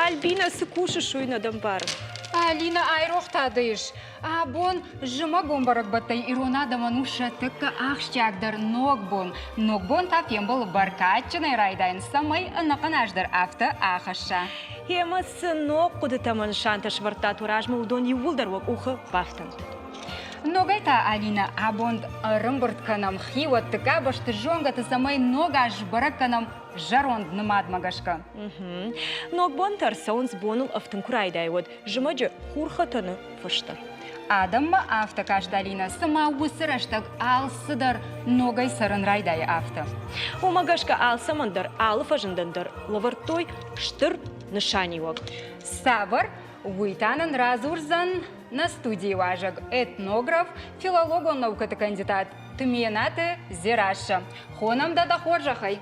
Альбина, цы кусыс, уый нӕ дӕ мбарын. Алина, айрох та дӕ ис. Абон зымӕгон бӕрӕгбӕттӕй ирон адӕмӕн у сӕ тӕккӕ ахсджиагдӕр Ногбон. Ногбон та фембӕлы бӕркадджынӕй райдайын, цӕмӕй ӕнӕхъӕн аз дӕр афтӕ ахӕсса. Гъемӕ цы ног хъуыдытӕ ӕмӕ нысантӕ сӕвӕрдтат уӕ размӕ, уыдон иууылдӕр уӕ къухы бафтӕнт. Ногӕй та, Алинӕ, абон ӕрӕмбырд кӕнӕм хиуӕтты, къабӕзты, зонгӕты, цӕмӕй ног аз сбӕрӕг кӕнӕм зӕронд нымадмӕ гӕсгӕ. Ногбонтӕ ӕрцӕуынц боныл ӕфтын куы райдайы, уӕд зымӕджы хурхӕтӕны фӕстӕ. Адӕммӕ афтӕ каст Алинӕ, цыма уыцы рӕстӕг алцыдӕр ногӕй цӕрын райдайы афтӕ. Уымӕ гӕсгӕ алцӕмӕн дӕр, алы фӕзындӕн дӕр лӕвӕрдтой стыр нысаниуӕг. Цавӕр? Уый та нын радзурдзӕн нӕ студийы уазӕг, этнограф, филологон наукӕты кандидат Тменаты Дзерассӕ. Хонӕм дӕ дӕ хорзӕхӕй!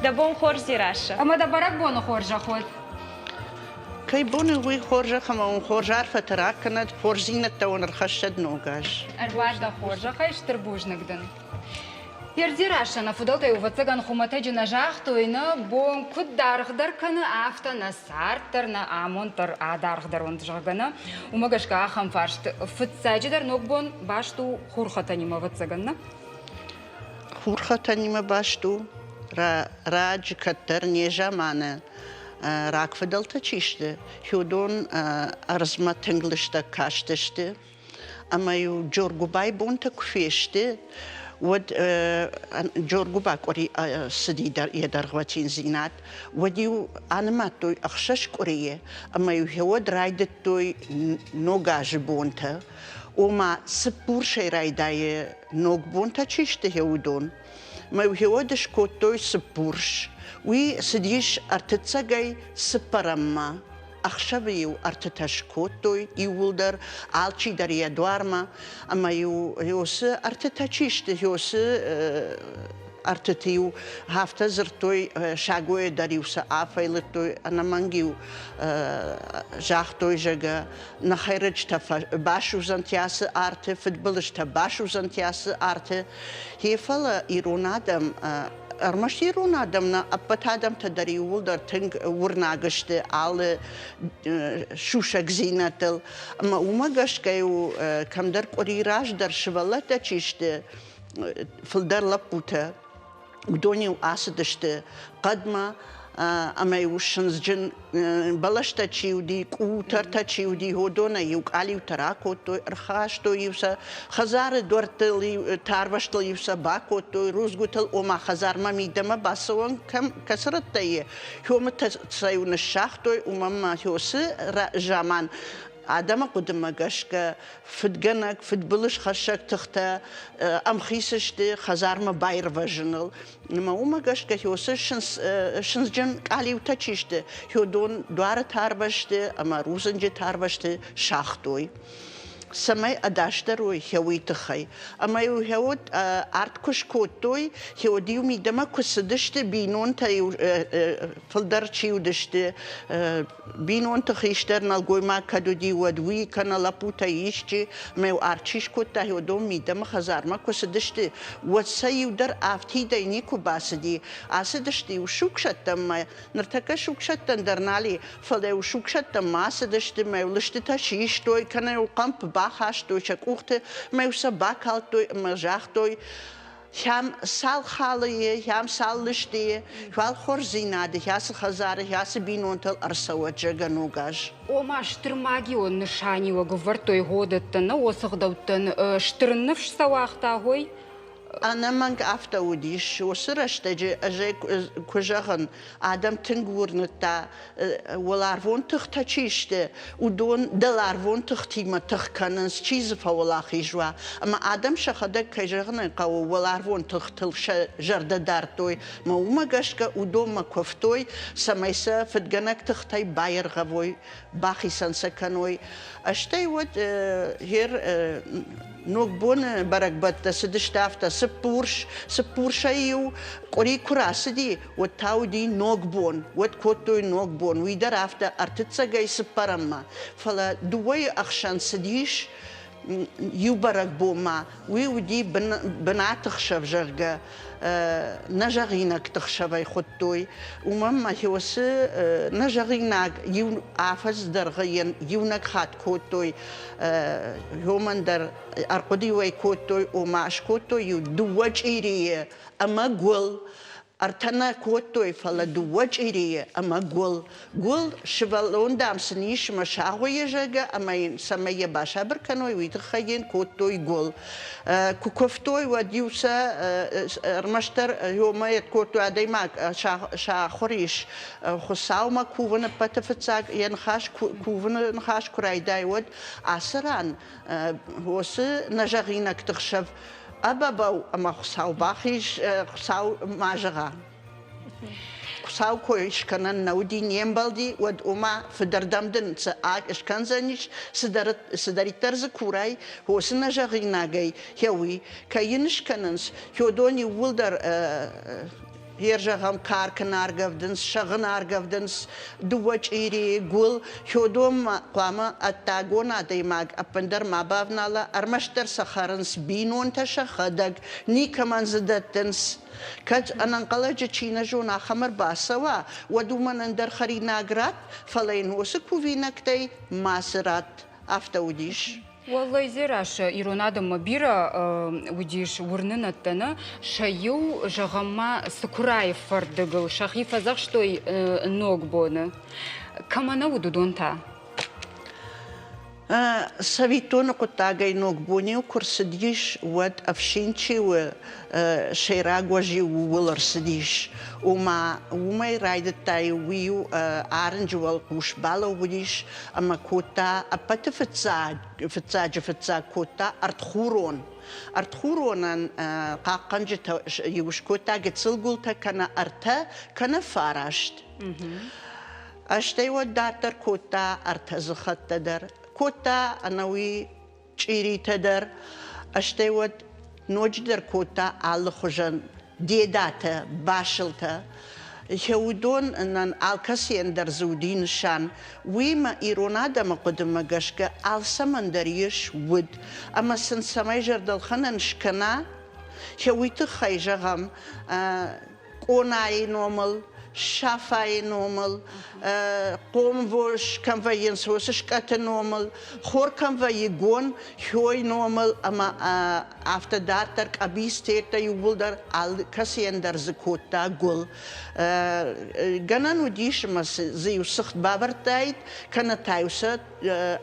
Дӕ бон хорз, Дзерассӕ! Ӕмӕ дӕ бӕрӕгбоны хорзӕх уӕд! Кӕй бон у, уый хорзӕх ӕмӕ уын хорз арфӕтӕ ракӕнӕд, хорздзинӕдтӕ уын ӕрхӕссӕд ног аз. Ӕруадз дӕ хорзӕхӕй, стыр бузныг дын. Пердзирасӕ нӕ фыдӕлтӕй ӕвӕццӕгӕн хуымӕтӕджы нӕ загътой, нӕ бон куыд даргъдӕр кӕны, афтӕ нӕ цард дӕр, нӕ амонд дӕр адаргъдӕр уӕнт, зӕгъгӕ, нӕ. Уымӕ гӕсгӕ ахӕм фарст фыццаджыдӕр ног бон баст у хурхӕтӕнимӕ, ӕвӕццӕгӕн, нӕ? Хурхӕтӕнимӕ баст у, раджы кӕддӕр незаманы рагфыдӕлтӕ чи сты, уыдон ӕрдзмӕ тынг лыстӕг кастысты. Ӕмӕ-иу Джоргуыбайы бонтӕ куы фесты, уӕд Джоргуыба къуыри цыди йӕ дӕргъвӕтиндзинад, уӕд-иу анымадтой ӕхсӕз къуырийы ӕмӕ-иу уӕд райдыдтой Ног азы бонтӕ. Ома цыппурсӕй райдайы ног бонтӕ чи сты, уыдон. Мӕ уӕд скодтой цыппурс. Уый цыдис ӕртыццӕгӕй цыппӕрӕммӕ. Ӕхсӕвы-иу ӕртытӕ скодтой иууылдӕр, алчидӕр йӕ дуармӕ, ӕмӕ-иу уыцы ӕртытӕ чи сты, уыцы ӕртыты-иу афтӕ дзырдтой, сагойӕ дӕр-иу сӕ афӕйлыдтой, ӕнӕмӕнг-иу загътой, зӕгъгӕ, нӕ хӕйрӕджытӕ басудзӕнт ацы арты, фыдбылызтӕ басудзӕнт ацы арты. Гъе фӕлӕ ирон адӕм ӕрмӕст ирон адӕм нӕ, ӕппӕт адӕмтӕ дӕр иууылдӕр тынг уырнаг сты алы сусӕгдзинӕдтыл. Ӕмӕ уымӕ гӕсгӕ-иу кӕмдӕр къуыри раздӕр сывӕллӕттӕ чи сты, фылдӕр лӕппутӕ, уыдон-иу ацыдысты хъӕдмӕ ӕмӕ-иу сындзджын бӕлӕстӕ чи уыди, къутӕртӕ чи уыди, уыдонӕй-иу къалиутӕ ракодтой, ӕрхастой-иу сӕ хӕдзары дуӕрттыл, тарвӕзтыл-иу сӕ бакодтой, рудзгуытыл, ома хӕдзармӕ мидӕмӕ бацӕуӕн кӕм кӕцы рӕттӕй и, хёмытӕ сӕ-иу ныссагътой, уымӕн ма хёсы заман адӕмы хъуыдымӕ гӕсгӕ фыдгӕнӕг, фыдбылызхӕссӕг тыхтӕ ӕмхиц сты хӕдзармӕ баирвӕзыныл. Ӕмӕ уымӕ гӕсгӕ уыцы сындзджын къалиутӕ чи сты, уыдон дуары тарвӕзты ӕмӕ рудзынджы тарвӕзты сагътой. Цӕмӕй ӕдасдӕр уой уый тыххӕй. Ӕмӕ-иу уӕд арт куы скодтой, уӕд-иу мидӕмӕ куы цыдысты, бинонтӕ-иу фылдӕр чи уыдысты, бинонты хистӕр нӕлгоймаг кӕд уыди, уӕд уый кӕнӕ лӕппутӕй исчи, ӕмӕ-иу арт чи скодта, уыдон мидӕмӕ хӕдзармӕ куы цыдысты, уӕд сӕ иу дӕр афтидӕй никуы бацыди. Ацыдысты-иу сугсӕттӕнмӕ, ныртӕккӕ сугсӕттӕн дӕр нал и, фӕлӕ-иу сугсӕттӕнмӕ ацыдысты, мӕ-иу лыстытӕ систой, кӕнӕ-иу хъӕмп бахастой сӕ къухты, мӕ-иу сӕ бакалдтой ӕмӕ загътой, Хӕм цал халы и, хӕм цал лысты и, уал хорздзинады, хӕцы хӕдзары, хӕцы бинонтыл ӕрцӕуӕд зӕгъгӕ ног аз. Ома стыр магион нысаниуӕг ӕвӕрдтой годӕттӕн, нӕ уыцы ӕгъдӕуттӕн стыр ныфс сӕ уагъта, ой? Ӕнӕмӕнг афтӕ уыдис. Уыцы рӕстӕджы ӕз ӕй куы зӕгъын, адӕм тынг уырныдта, уӕларвон тыхтӕ чи сты, уыдон дӕларвон тыхтимӕ тых кӕнынц, чи дзы фӕуӕлахиз уа. Ӕмӕ адӕм сӕхӕдӕг, кӕй зӕгъын ӕй хъӕуы, уӕларвон тыхтыл сӕ зӕрдӕ дардтой. Ӕмӕ уымӕ гӕсгӕ уыдонмӕ куывтой, цӕмӕй сӕ фыдгӕнӕг тыхтӕй баиргъӕвой, бахицӕн сӕ кӕной. Стӕй уӕд гъер Ногбоны бӕрӕгбӕттӕ цыдысты афтӕ цыппурс, цыппурсӕй-иу къуыри куы рацыди, уӕд та уыди Ногбон, уӕд кодтой Ногбон, уый дӕр афтӕ ӕртыццӕгӕй цыппӕрӕммӕ. Фӕлӕ дыууӕйы ӕхсӕн цыдис Иу бӕрӕгбонмӕ уый уыди бынаты хсӕв, зӕгъгӕ, нӕ зӕгъинӕгты хсӕвӕй хуыдтой. Уымӕн ма уыцы нӕ зӕгъинаг иу афӕдз дӕргъы иунӕг хатт кодтой, уымӕн дӕр ӕрхъуыды-иу ӕй кодтой, ома скодтой-иу дыууӕ чъирийы ӕмӕ гуыл. Ӕртӕ нӕ кодтой, фӕлӕ дыууӕ чъирийы ӕмӕ гуыл. Гуыл, сывӕллон, дам, сын ис ӕмӕ сагъуыйы, зӕгъгӕ, ӕмӕ йын цӕмӕй йӕ басабыр кӕной, уый тыххӕй йын кодтой гуыл. Куы куывтой, уӕд-иу сӕ ӕрмӕстдӕр ёмӕ кодтой адӕймаг сахуыр ис Хуыцаумӕ кувын ӕппӕты фыццаг йӕ ныхас кувыны ныхас куы райдайы, уӕд ацы ран уыцы нӕзӕгъинӕгты хсӕв абабау ӕмӕ Хуыцау бахиз, Хуыцау ма зӕгъа. Хуыцау кой скӕнӕн нӕ уыди, не мбӕлди, уӕд ома фыдӕрдӕм дын цы скӕндзӕнис, цыдӕриддӕр дзы курай, уыцы нӕзӕгъинагӕй хӕуый, кӕй йын скӕнынц, уыдон иууылдӕр Йе зӕгъӕм, каркын аргӕвдынц, сӕгъын аргӕвдынц, дыууӕ чъирийы, гуыл. Хёдонмӕ хъуамӕ ӕддагон адӕймаг ӕппындӕр ма бавнала, ӕрмӕстдӕр сӕ хӕрынц бинонтӕ сӕхӕдӕг, никӕмӕн дзы дӕттынц. Кӕд ӕнӕнхъӕлӕджы чи нӕ зоны, ахӕм ӕрбацӕуа, уӕд уымӕн ӕндӕр хӕринаг ратт, фӕлӕ йын уыцы кувинӕгтӕй мацы ратт. Афтӕ уыдис. Уӕллӕй, Дзерассӕ, ирон адӕммӕ бирӕ уыдис уырнынӕдтӕ, нӕ? Сӕ иу, зӕгъӕм ма, цыкурайы фӕрдыгыл сӕхи фӕдзӕхстой Ногбоны. Кӕмӕ нӕ уыд уыдон та? Цӕвиттоны хъуыддагӕй Ногбон-иу куы рцыдис, уӕд ӕфсин чи у, сӕйраг уӕз-иу ууыл ӕрцыдис. Ома, уымӕй райдыдта-иу уый-иу арынджы уӕлхъус балӕууыдис ӕмӕ кодта ӕппӕты фыццаг, фыццаджы фыццаг кодта ӕртхурон. Ӕртхуронӕн хъахъхъӕнджытӕ иу скодта гыццыл гуылтӕ кӕнӕ ӕртӕ, кӕнӕ фараст. Стӕй уӕд дарддӕр кодта ӕртӕдзыхӕттӕ дӕр, кодта ӕнӕуи чъиритӕ дӕр, стӕй уӕд ноджыдӕр кодта алыхуызӕн дедатӕ, басылтӕ. Уыдонӕн алкӕцыйӕн дӕр дзы уыди нысан. Уыимӕ ирон адӕмы хъуыдымӕ гӕсгӕ алцӕмӕн дӕр ис уд, ӕмӕ сын цӕмӕй зӕрдӕлхӕнӕн скӕна, уый тыххӕй, зӕгъӕм, Къонайы номыл, Сафайы номыл, хъомвос кӕм вӕййынц, уыцы скъӕты номыл, хор кӕм вӕййы, гон, хёй номыл ӕмӕ афтӕ дарддӕр къӕбицтӕ иууылдӕр алкӕцыйӕн дӕр дзы кодта гуыл. Гӕнӕн уыдис ӕмӕ дзы-иу цыхт бавӕрдтаид, кӕнӕ та-иу сӕ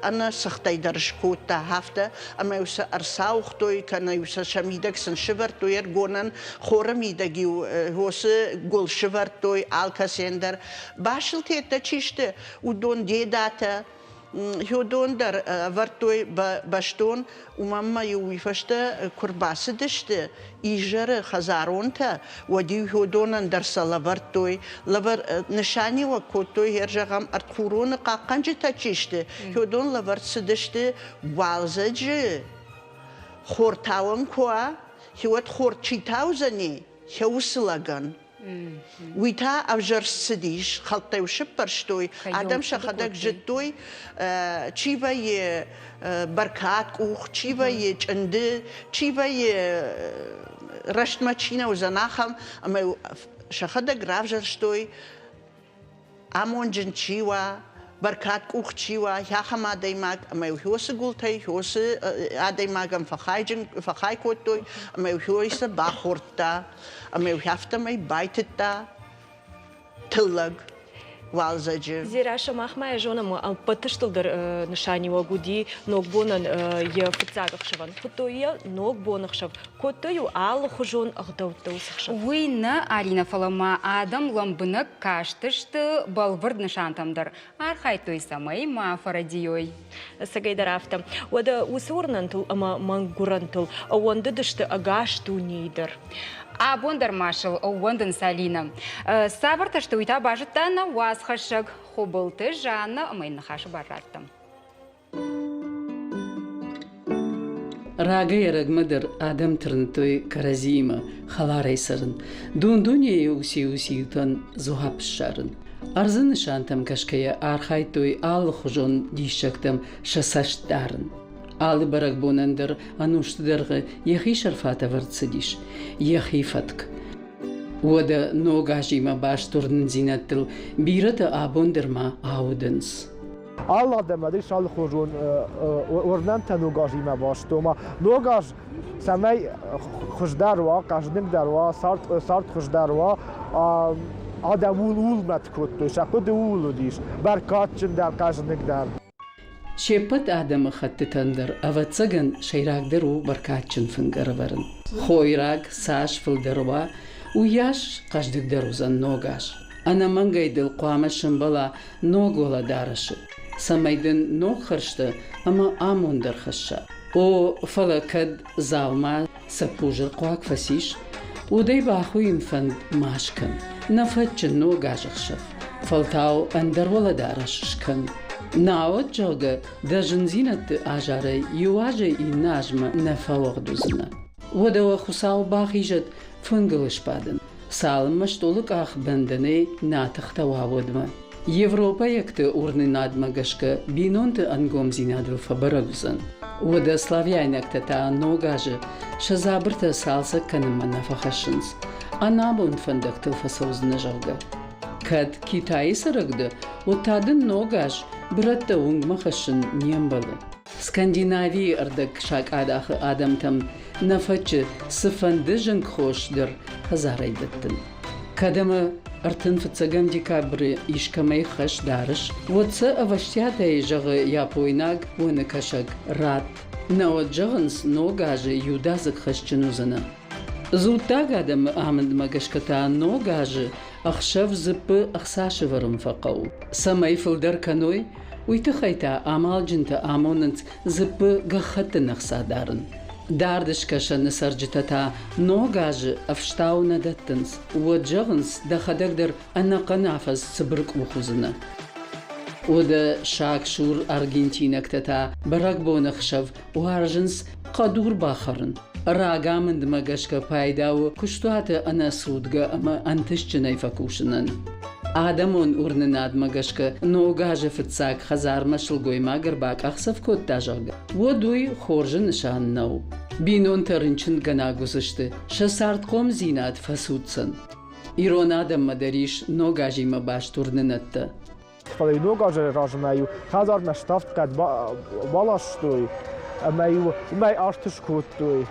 ӕнӕ цыхтӕй дӕр скодта афтӕ, ӕмӕ-иу сӕ ӕрцауыгътой, кӕнӕ-иу сӕ сӕ мидӕг сын сывӕрдтой ӕргонӕн, хоры мидӕг-иу хосы гуыл сывӕрдтой алкӕцыйӕн дӕр. Басылтӕттӕ чи сты, уыдон дедатӕ, уыдон дӕр ӕвӕрдтой бӕстон, уымӕн ма-иу уый фӕстӕ куы рбацыдысты изӕры хӕдзаронтӕ, уӕд-иу уыдонӕн дӕр сӕ лӕвӕрдтой. Лӕвӕр нысаниуӕг кодтой, зӕгъӕм, ӕртхуроны хъахъхъӕнджытӕ чи сты, уыдон лӕвӕрд цыдысты уалдзӕджы хортауӕн куы уа, уӕд хор чи таудзӕни, уыцы лӕгӕн. Уый та ӕвзӕрст цыдис, хӕлттӕ-иу сыппӕрстой, адӕм сӕхӕдӕг зыдтой, чи вӕййы бӕркадкъух, чи вӕййы чъынды, чи вӕййы рӕстмӕ чи нӕ уыдзӕн, ахӕм, ӕмӕ сӕхӕдӕг равзӕрстой амонджын чи уа, бӕркадкъух чи уа, ахӕм адӕймаг, ӕмӕ-иу хёсы гуылтӕй хёсы адӕймагӕн фӕхайджын фӕхай кодтой, ӕмӕ-иу хёй сӕ бахордта, ӕмӕ-иу афтӕмӕй байтыдта тыллӕг уалдзӕджы. Дзерассӕ, махмӕ йӕ зонӕм, ӕппӕт стылдӕр нысаниуӕг уыди Ногбонӕн йӕ фыццаг ӕхсӕвӕн. Хуыдтой йӕ Ногбоны хсӕв. Кодтой-иу алыхуызон ӕгъдӕуттӕ уыцы хсӕв. Уый нӕ, Аринӕ, фӕлӕ ма адӕм лӕмбынӕг кастысты бӕлвырд нысантӕм дӕр. Архайдтой, цӕмӕй ма фӕрӕдийой. Ӕцӕгӕйдӕр афтӕ. Уӕдӕ уыцы уырнӕнтыл ӕмӕ мӕнггуырӕнтыл ӕууӕндыдысты ӕгас дунейы дӕр. Абон дӕр ма сыл ӕууӕндынц Алинӕ. Цавӕртӕ сты, уый та базыдта нӕ уацхӕссӕг Хуыбылты Жаннӕ ӕмӕ йын ныхасы бар радтам. Рагӕй-ӕрӕгмӕ дӕр адӕм тырныдтой кӕрӕдзиимӕ хӕларӕй цӕрын, дун-дунейы уыци-уыцитӕн дзуапп ссарын. Ӕрдзы нысантӕм гӕсгӕйӕ архайдтой алыхуызон диссӕгтӕм сӕ цӕст дарын. Алы бӕрӕгбонӕн дӕр ӕнусты дӕргъы йӕхи сӕрфат ӕвӕрд цыдис, йӕхи фӕтк. Уӕдӕ ног азимӕ баст уырнындзинӕдтыл бирӕтӕ абон дӕр ма аудынц. Алы адӕмӕн ис алыхуызон уырнӕнтӕ ног азимӕ баст. Ома ног аз цӕмӕй хуыздӕр уа, хъӕздыгдӕр уа, цард хуыздӕр уа, адӕм ууыл мӕт кодтой, сӕ хъуыды ууыл уыдис, бӕркадджындӕр, хъӕздыгдӕр. Се ппӕт адӕмыхӕттытӕн дӕр, ӕвӕццӕгӕн, сӕйрагдӕр у бӕркадджын фынг ӕрӕвӕрын. Хойраг цас фылдӕр уа, уыйас хъӕздыгдӕр уыдзӕн ног аз. Ӕнӕмӕнгӕй дыл хъуамӕ сӕмбӕла ног уӕлӕдарӕсы, цӕмӕй дын ног хӕрзтӕ ӕмӕ амонд ӕрхӕсса. О, фӕлӕ кӕд дзаума цӕппузырхъуаг фӕцис, уӕд ӕй бахуыйын фӕнд ма скӕн. Нӕ фӕтджын ног азы хсӕв, фӕлтау ӕндӕр уӕлӕдарӕс скӕн. Науӕд, зӕгъгӕ, дӕ зындзинӕдты азарӕй иу азӕй иннӕ азмӕ нӕ фӕуӕгъд уыдзынӕ. Уӕдӕ уӕ Хуыцау бахизӕд фынгыл сбадын, цалынмӕ стъолы къах бӕндӕнӕй нӕ тыхтӕ уа, уӕдмӕ. Европӕйӕгты уырнынадмӕ гӕсгӕ бинонты ӕнгомдзинадыл фӕбӕрӕг уыдзӕн. Уӕдӕ славяйнӕгтӕ та ног азы сӕ дзабыртӕ цалцӕг кӕнынмӕ нӕ фӕхӕссынц, ӕнамонд фӕндӕгтыл фӕцӕудзынӕ, зӕгъгӕ. Кӕд Китайы цӕрӕг дӕ, уӕд та дын ног аз бырӕттӕ уынгмӕ хӕссын не мбӕлы. Скандинавийы ӕрдӕгсакъадахы адӕмтӕм нӕ фӕччы цыфӕнды зынгхос дӕр хӕдзарӕй дӕттын. Кӕд ӕмӕ 35 декабры искӕмӕй хӕс дарыс, уӕд сӕ ӕвӕстиатӕй зӕгъы япойнаг уӕныкӕсӕг ратт. Науӕд зӕгъынц, ног азы иудадзыг хӕсджын уыдзынӕ. Дзуттаг адӕмы амындмӕ гӕсгӕ та ног азы ӕхсӕв дзыппы ӕхца сӕвӕрын фӕхъӕуы. Цӕмӕй фылдӕр кӕной, уый тыххӕй та амалджынтӕ амонынц дзыппы гӕххӕттын ӕхца дарын. Дард скӕсӕны цӕрджытӕ та ног азы ӕфстау нӕ дӕттынц. Уӕд зӕгъынц, дӕхӕдӕг дӕр ӕнӕхъӕн афӕдз цыбыркъух уыдзынӕ. Уӕдӕ сагсур аргентинӕгтӕ та бӕрӕгбоны ӕхсӕв уарзынц хъӕдур бахӕрын. Рагамындмӕ гӕсгӕ пайда у куыстуаты ӕнӕцудгӕ ӕмӕ ӕнтыстджынӕй фӕкусынӕн. Адӕмон уырнынадмӕ гӕсгӕ ног азы фыццаг хӕдзармӕ сылгоймаг ӕрбакъахдзӕф кодта, зӕгъгӕ, уӕд уый хорзы нысан нӕу. Бинонтӕ рынчынгӕнаг уыдзысты, сӕ цардхъомдзинад фӕцуддзӕн. Ирон адӕммӕ дӕр ис ног азимӕ баст уырнынӕдтӕ. Фӕлӕ ног азы размӕ-иу хӕдзармӕ ставд хъӕд баластой ӕмӕ-иу уымӕй арт скодтой.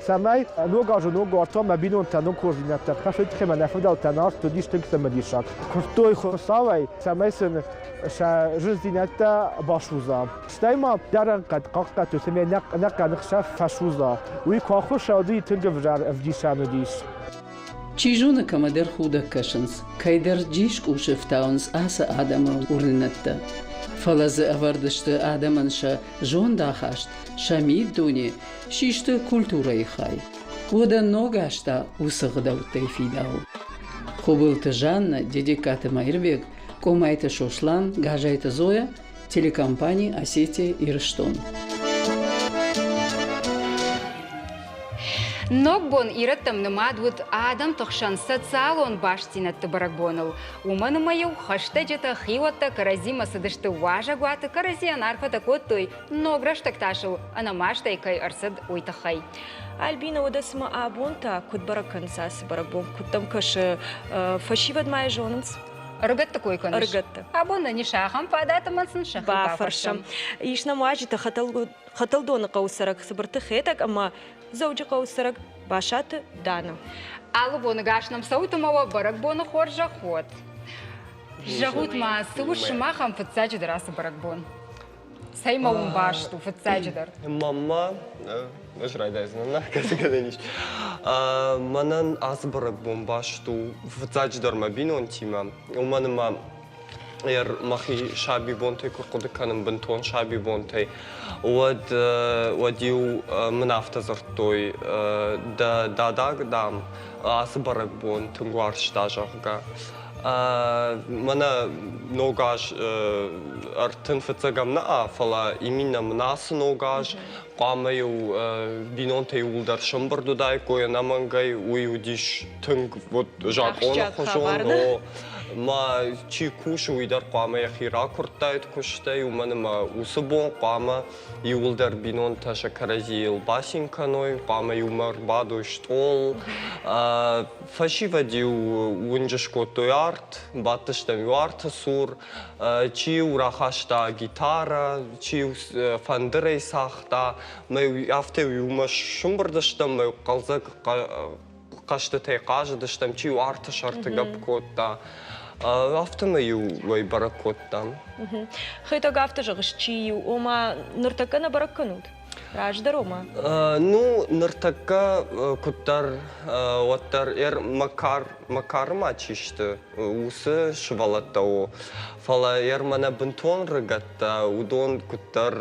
Цӕмӕй ног азы ног уартӕ мӕ бинонтӕ ног хорздзинӕдтӕ рхӕссой, тыххӕй мӕ нӕ фыдӕлтӕн арт уыдис тынг цымыдисаг. Куырдтой Хуыцауӕй, цӕмӕй сын сӕ зындзинӕдтӕ басудза. Стӕй ма дарӕн хъӕд хъахъхъӕдтой, цӕмӕй нӕ хъӕныхсӕв фӕсудза. Уый куы ахуысса, уӕд уый тынг ӕвзӕр ӕвдисӕн уыдис. Чи зоны, кӕмӕдӕр худӕг кӕсынц, кӕйдӕр джискъусы фтауынц ацы адӕмы уырнынӕдтӕ. Фӕлӕ дзы ӕвӕрд сты адӕмӕн сӕ зондахаст, сӕ миддуне, систы культурӕйы хай. Уӕдӕ ног аз та уыцы гъдӕуттӕй фидауы. Хуыбылты Жаннӕ, Дедегкаты Мӕирбег, Къомайты Сослан, Газайты Зоя, телекомпани «Осетия Ирыстон». Ногбон ирӕттӕм нымад уыд адӕмты хсӕн социалон бастдзинӕдты бӕрӕгбоныл. Уымӕн ӕмӕ-иу хӕстӕджытӕ, хиуӕттӕ кӕрӕдзимӕ цыдысты уазӕгуаты, кӕрӕдзийӕн арфӕтӕ кодтой, ног рӕстӕг та сыл ӕнӕмастӕй кӕй ӕрцыд, уый тыххӕй. Альбина, уӕдӕ цымӕ абон та куыд бӕрӕг кӕнынц ацы бӕрӕгбон? Куыд дӕм кӕсы, фӕсивӕд ма йӕ зонынц? Ӕрыгӕтты кой кӕныс? Ӕрыгӕтты. Абон нын ис ахӕм фадат ӕмӕ сын сӕхи бафӕрсӕм. Ис нӕм уазджытӕ Хӕтӕлдоны хъӕуы цӕрӕг Цыбырты Хетӕг ӕмӕ Дзӕуджыхъӕуы цӕрӕг Басаты Дана. Алы боны гас нӕм цӕут ӕмӕ уӕ бӕрӕгбоны хорзӕх уӕд. Зӕгъут-ма, цы у сымахӕн фыццаджыдӕр ацы бӕрӕгбон? Цӕй ма уын баст у фыццаджыдӕр? Мамма, ӕз райдайдзынӕн, нӕ, кӕцы ис. Мӕнӕн ацы бӕрӕгбон баст у фыццаджыдӕр мӕ бинонтимӕ, уымӕн ӕмӕ мӕхи сабибонтӕй куы хъуыды кӕнын, бынтон сабибонтӕй, уӕд уӕд-иу мын афтӕ дзырдтой, дӕ дадаг, дам, ацы бӕрӕгбон тынг уарзта, зӕгъгӕ. Мӕнӕ ног аз 35-ӕм нӕ, фӕлӕ именно мын ацы ног аз хъуамӕ-иу бинонтӕ иууылдӕр сӕмбырд уыдаиккой ӕнӕмӕнгӕй, уый уыдис тынг вот закъоны хуызон. Ма чи кусы, уый дӕр хъуамӕ йӕхи ракуырдтаид куыстӕй, уымӕн ӕмӕ уыцы бон хъуамӕ иууылдӕр бинонтӕ сӕ кӕрӕдзийыл бацин кӕной, хъуамӕ иумӕ ӕрбадой стъол. Фӕсивӕд-иу уынджы скодтой арт, бадтыстӕм-иу арты цур, чи-иу рахаста гитарӕ, чи-иу фӕндырӕй цагъта, мӕ афтӕ иумӕ сымбырд стӕм, мӕ хъӕлдзӕг хъӕзтытӕй хъазыдыстӕм, чи-иу арты сӕрты гӕпп кодта. Афтӕмӕй-иу уӕй бӕрӕг кодтам. Хетӕг афтӕ зӕгъыс, чи-иу, ома ныртӕккӕ нӕ бӕрӕг кӕнут? Раздӕр ома? Ну, ныртӕккӕ куыддӕр, уӕддӕр Макар, Макары ма чи сты, уыцы сывӕллӕттӕ у. Фӕлӕ ер мӕнӕ бынтон рыгӕттӕ, уыдон куыддӕр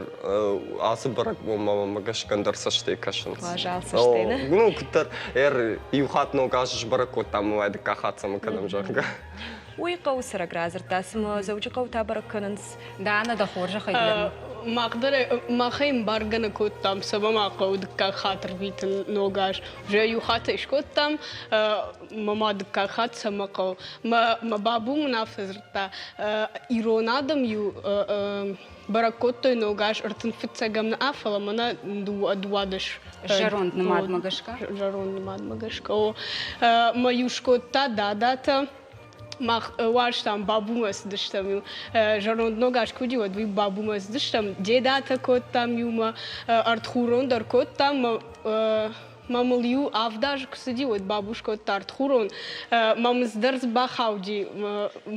ацы бӕрӕгбонмӕ мӕ гӕсгӕ ӕндӕр цӕстӕй кӕсынц. Уазал цӕстӕй, нӕ? Ну, куыддӕр ер иу хатт ног аз сбӕрӕг кодтам ӕмӕ дыккаг хатт цӕмӕ кӕнӕм, зӕгъгӕ. Уый хъӕуы цӕрӕг радзырдта, цымӕ Дзӕуджыхъӕуы та бӕрӕг кӕнынц? Дана, дӕ хорзӕхӕй Мах дӕр махӕй ӕмбаргӕ нӕ кодтам, цӕмӕ ма хъӕуы дыккаг хатт ӕрвитын ног аз. Уже иу хатт ӕй скодтам, мӕ ма дыккаг хатт цӕмӕ хъӕуы. Мӕ, мӕ бабу мын афтӕ дзырдта, ирон адӕм-иу бӕрӕг кодтой ног аз 35-ӕм нӕ, фӕлӕ мӕнӕ 12. Зӕронд нымадмӕ гӕсгӕ? Зӕронд нымадмӕ гӕсгӕ, о. Мӕ-иу скодта дадатӕ, мах уарзтам, бабумӕ цыдыстӕм-иу. Зӕронд ног аз куы уыди, уӕд уый бабумӕ цыдыстӕм, дедатӕ кодтам иумӕ, ӕртхурон дӕр кодтам. Мӕ мыл иу авд азы куы цыди, уӕд бабу скодта ӕртхурон. Мӕ мыз дӕр дзы бахауди.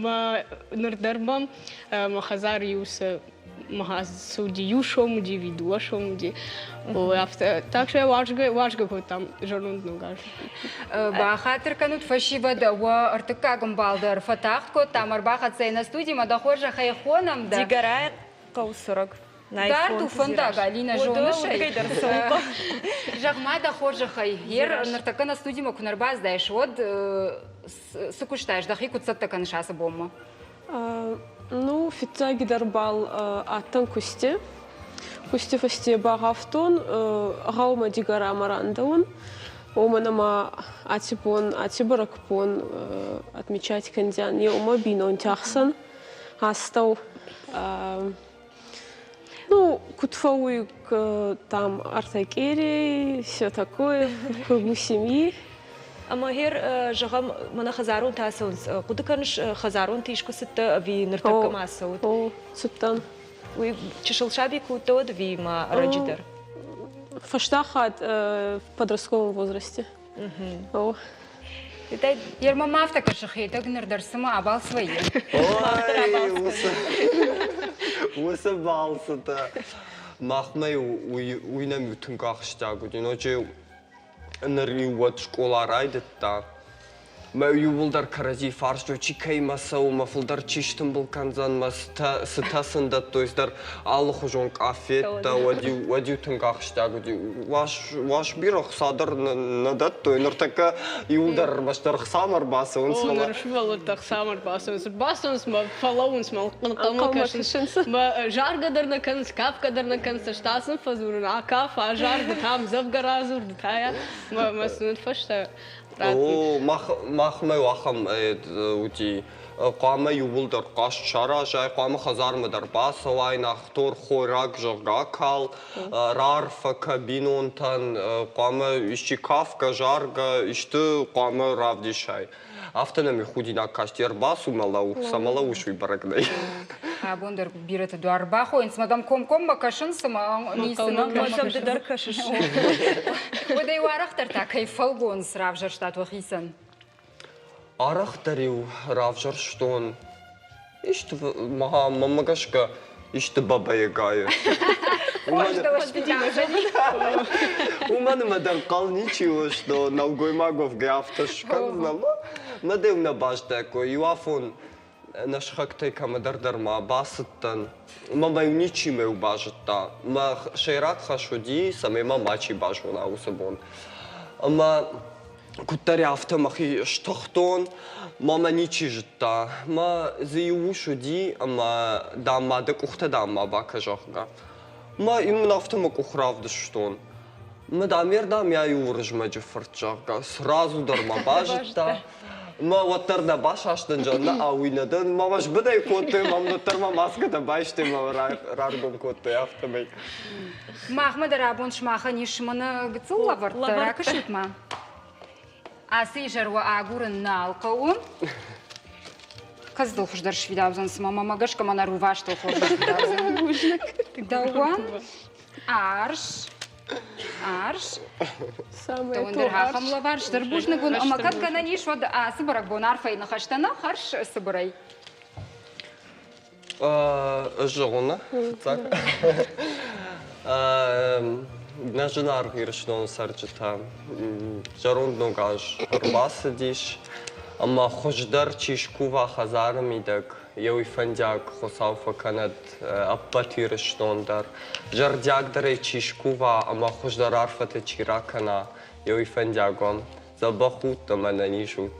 Мӕ ныр дӕр мӕм мӕ хӕдзары иу цы цы уыди, иу сом уыди, ӕви дыууӕ сом уыди. Ой, афтӕ. Так что уарзгӕ, уарзгӕ кодтам зӕронд ног аз. Бахатыр кӕнут, фӕсивӕд, уӕ ӕртыккаг ӕмбал дӕр фӕтагъд кодтам, ӕрбахӕццӕ нӕ студимӕ, дӕ хорзӕхӕй хонӕм дӕ. Дигорайы хъӕуы цӕрӕг. Дард у фӕндаг, Алинӕ, зоныс ӕй? Зӕгъ-ма дӕ хорзӕхӕй, ер ныртӕккӕ нӕ студимӕ куы нӕ рбаздаис, уӕд цы куыстаис, дӕхи куыд цӕттӕ кӕныс ацы бонмӕ? Ну, фиццагидӕр бал адтӕн кусти. Кусти фӕсте багъавтон гъӕумӕ Дигорӕмӕ рандӕун. Уомӕн ӕма аци бон, аци бӕрӕгбон отмечать кӕндзиан еумӕ бийнонти ӕхсӕн астӕу. Ну, куд фӕууй там артакери, все такое, в кругу семьи. Ӕмӕ гьер, зӕгъӕм, мӕнӕ хӕдзаронтӕ ацӕуынц. Хъуыды кӕныс, хӕдзаронты искуы цыдтӕ ӕви ныртӕккӕ ма цӕут? О, цыдтӕн. Уый чысыл саби куы уыдтӕ, уӕд ӕви ма ӕрӕджы дӕр? Фӕстаг хатт в подростковом возрасте. О. Ерма ма афтӕ кӕсы, Хетӕг ныр дӕр цыма абалц вӕййы. Ой, уыцы балцытӕ. Махмӕ уый нӕм иу тынг ахсджиаг уыди. Ноджы ныр-иу уӕд скъола райдыдта. Мӕ иууылдӕр кӕрӕдзи фарстой, чи кӕимӕ цӕуы, мӕ фылдӕр чи стымбыл кӕндзӕн, мӕ цытӕ сын дӕттой, цыдӕр алыхуызон къафеттӕ, уӕд-иу, уӕд-иу тынг ахсджиаг уыди. Уас, уас бирӕ хца дӕр нӕ дӕттой, ныртӕккӕ иууылдӕр ӕрмӕстдӕр хцамӕ ӕрбацӕуынц. О, ныр сывӕллӕттӕ хцамӕ ӕрбацӕуынц. Ӕрбацӕуынц мӕ фӕлӕууынц мӕ ӕнхъӕлмӕ кӕсынц. Мӕ заргӕ дӕр нӕ кӕнынц, кафгӕ дӕр нӕ кӕнынц, ӕз та сын фӕдзурын, акаф, азар, ды та ӕмдзӕвгӕ радзур, ды та йӕ. Мӕ сын фӕстӕ О, мах, махмӕ ахӕм уыди. Хъуамӕ иууылдӕр хъазт саразай, хъуамӕ хӕдзармӕ дӕр бацӕуай, нӕхтор хойраг, зӕгъгӕ, акал, раарфӕ кӕ бинонтӕн, хъуамӕ исчи кафгӕ, заргӕ, исты хъуамӕ равдисай. Афтӕ нӕм худинаг касти ӕрбацу мӕ лӕуу, цӕмӕ лӕууыс, уый бӕрӕг нӕй. Абон дӕр бирӕты дуар бахойынц, мӕ дӕм комкоммӕ кӕсынц, ӕмӕ ницы Мӕ ды дӕр кӕсыс. Уӕдӕй уӕрӕхдӕр та кӕй фӕлгонц равзӕрстат уӕхицӕн? Арӕхдӕр-иу равзӕрстон исты, мӕнмӕ гӕсгӕ, исты бабайӕгайы. Уымӕн ӕмӕ дӕ ӕнхъӕл ничи у, что нӕлгоймаг уӕвгӕ афтӕ скӕндзӕн. Мӕ дӕу нӕ базтӕккой. Иу афон нӕ сыхӕгтӕй кӕмӕдӕр дӕр ма бацыдтӕн. Мӕ мӕ ничи мӕ базыдта. Мӕ сӕйраг хӕс уыди, цӕмӕй мӕ мачи базона уыцы бон. Ӕмӕ куыддӕр афтӕ мӕхи стыхтон, мӕ мӕ ничи зыдта. Мӕ дзы иу ус уыди, ӕмӕ, дам, ма дӕ къухтӕ, дам, ма бакӕ, зӕгъгӕ. Мӕ мын афтӕ мӕ къух равдыстон. Мӕ дам, ме рдӕм йӕ иу Уырызмӕджы фырт, зӕгъгӕ, сразу дӕр мӕ базыдта. Мӕ уӕддӕр нӕ басастӕн, зӕгъ, нӕ ауи нӕ дӕн. Мӕ мӕ сбыдӕй кодтой, мӕм уӕддӕр мӕ маскӕтӕ байстой, мӕ раргом кодтой афтӕмӕй. Махмӕ дӕр абон сымахӕн ис мӕнӕ гыццыл лӕвӕрттӕ. Ракӕсут-ма. Ацы изӕр уӕ агурын нал хъӕуы. Кӕдзыдыл хуыздӕр сфидаудзӕн, цыма мӕмӕ гӕсгӕ мӕнӕ рувастыл хорз сфидаудзӕн. Дӕуӕн арс, арс. Дӕуӕн дӕр ахӕм лӕвар стыр бузныг уын ӕмӕ кӕд гӕнӕн ис, уӕд ацы бӕрӕгбон арфӕйы ныхӕстӕ нӕ хӕрз цыбырӕй. Ӕз зӕгъон, фыццаг. Нӕ зынаргъ Ирыстоны цӕрджытӕ, зӕронд ног аз ӕрбацыдис, ӕмӕ хуыздӕр чи скува хӕдзары мидӕг, йӕ уый фӕндиаг Хуыцау фӕкӕнӕд ӕппӕт Ирыстон дӕр. Зӕрдиагдӕрӕй чи скува ӕмӕ хуыздӕр арфӕтӕ чи ракӕна, йӕ уый фӕндиаг уӕм. Дзӕбӕх ут ӕмӕ ӕнӕниз ут.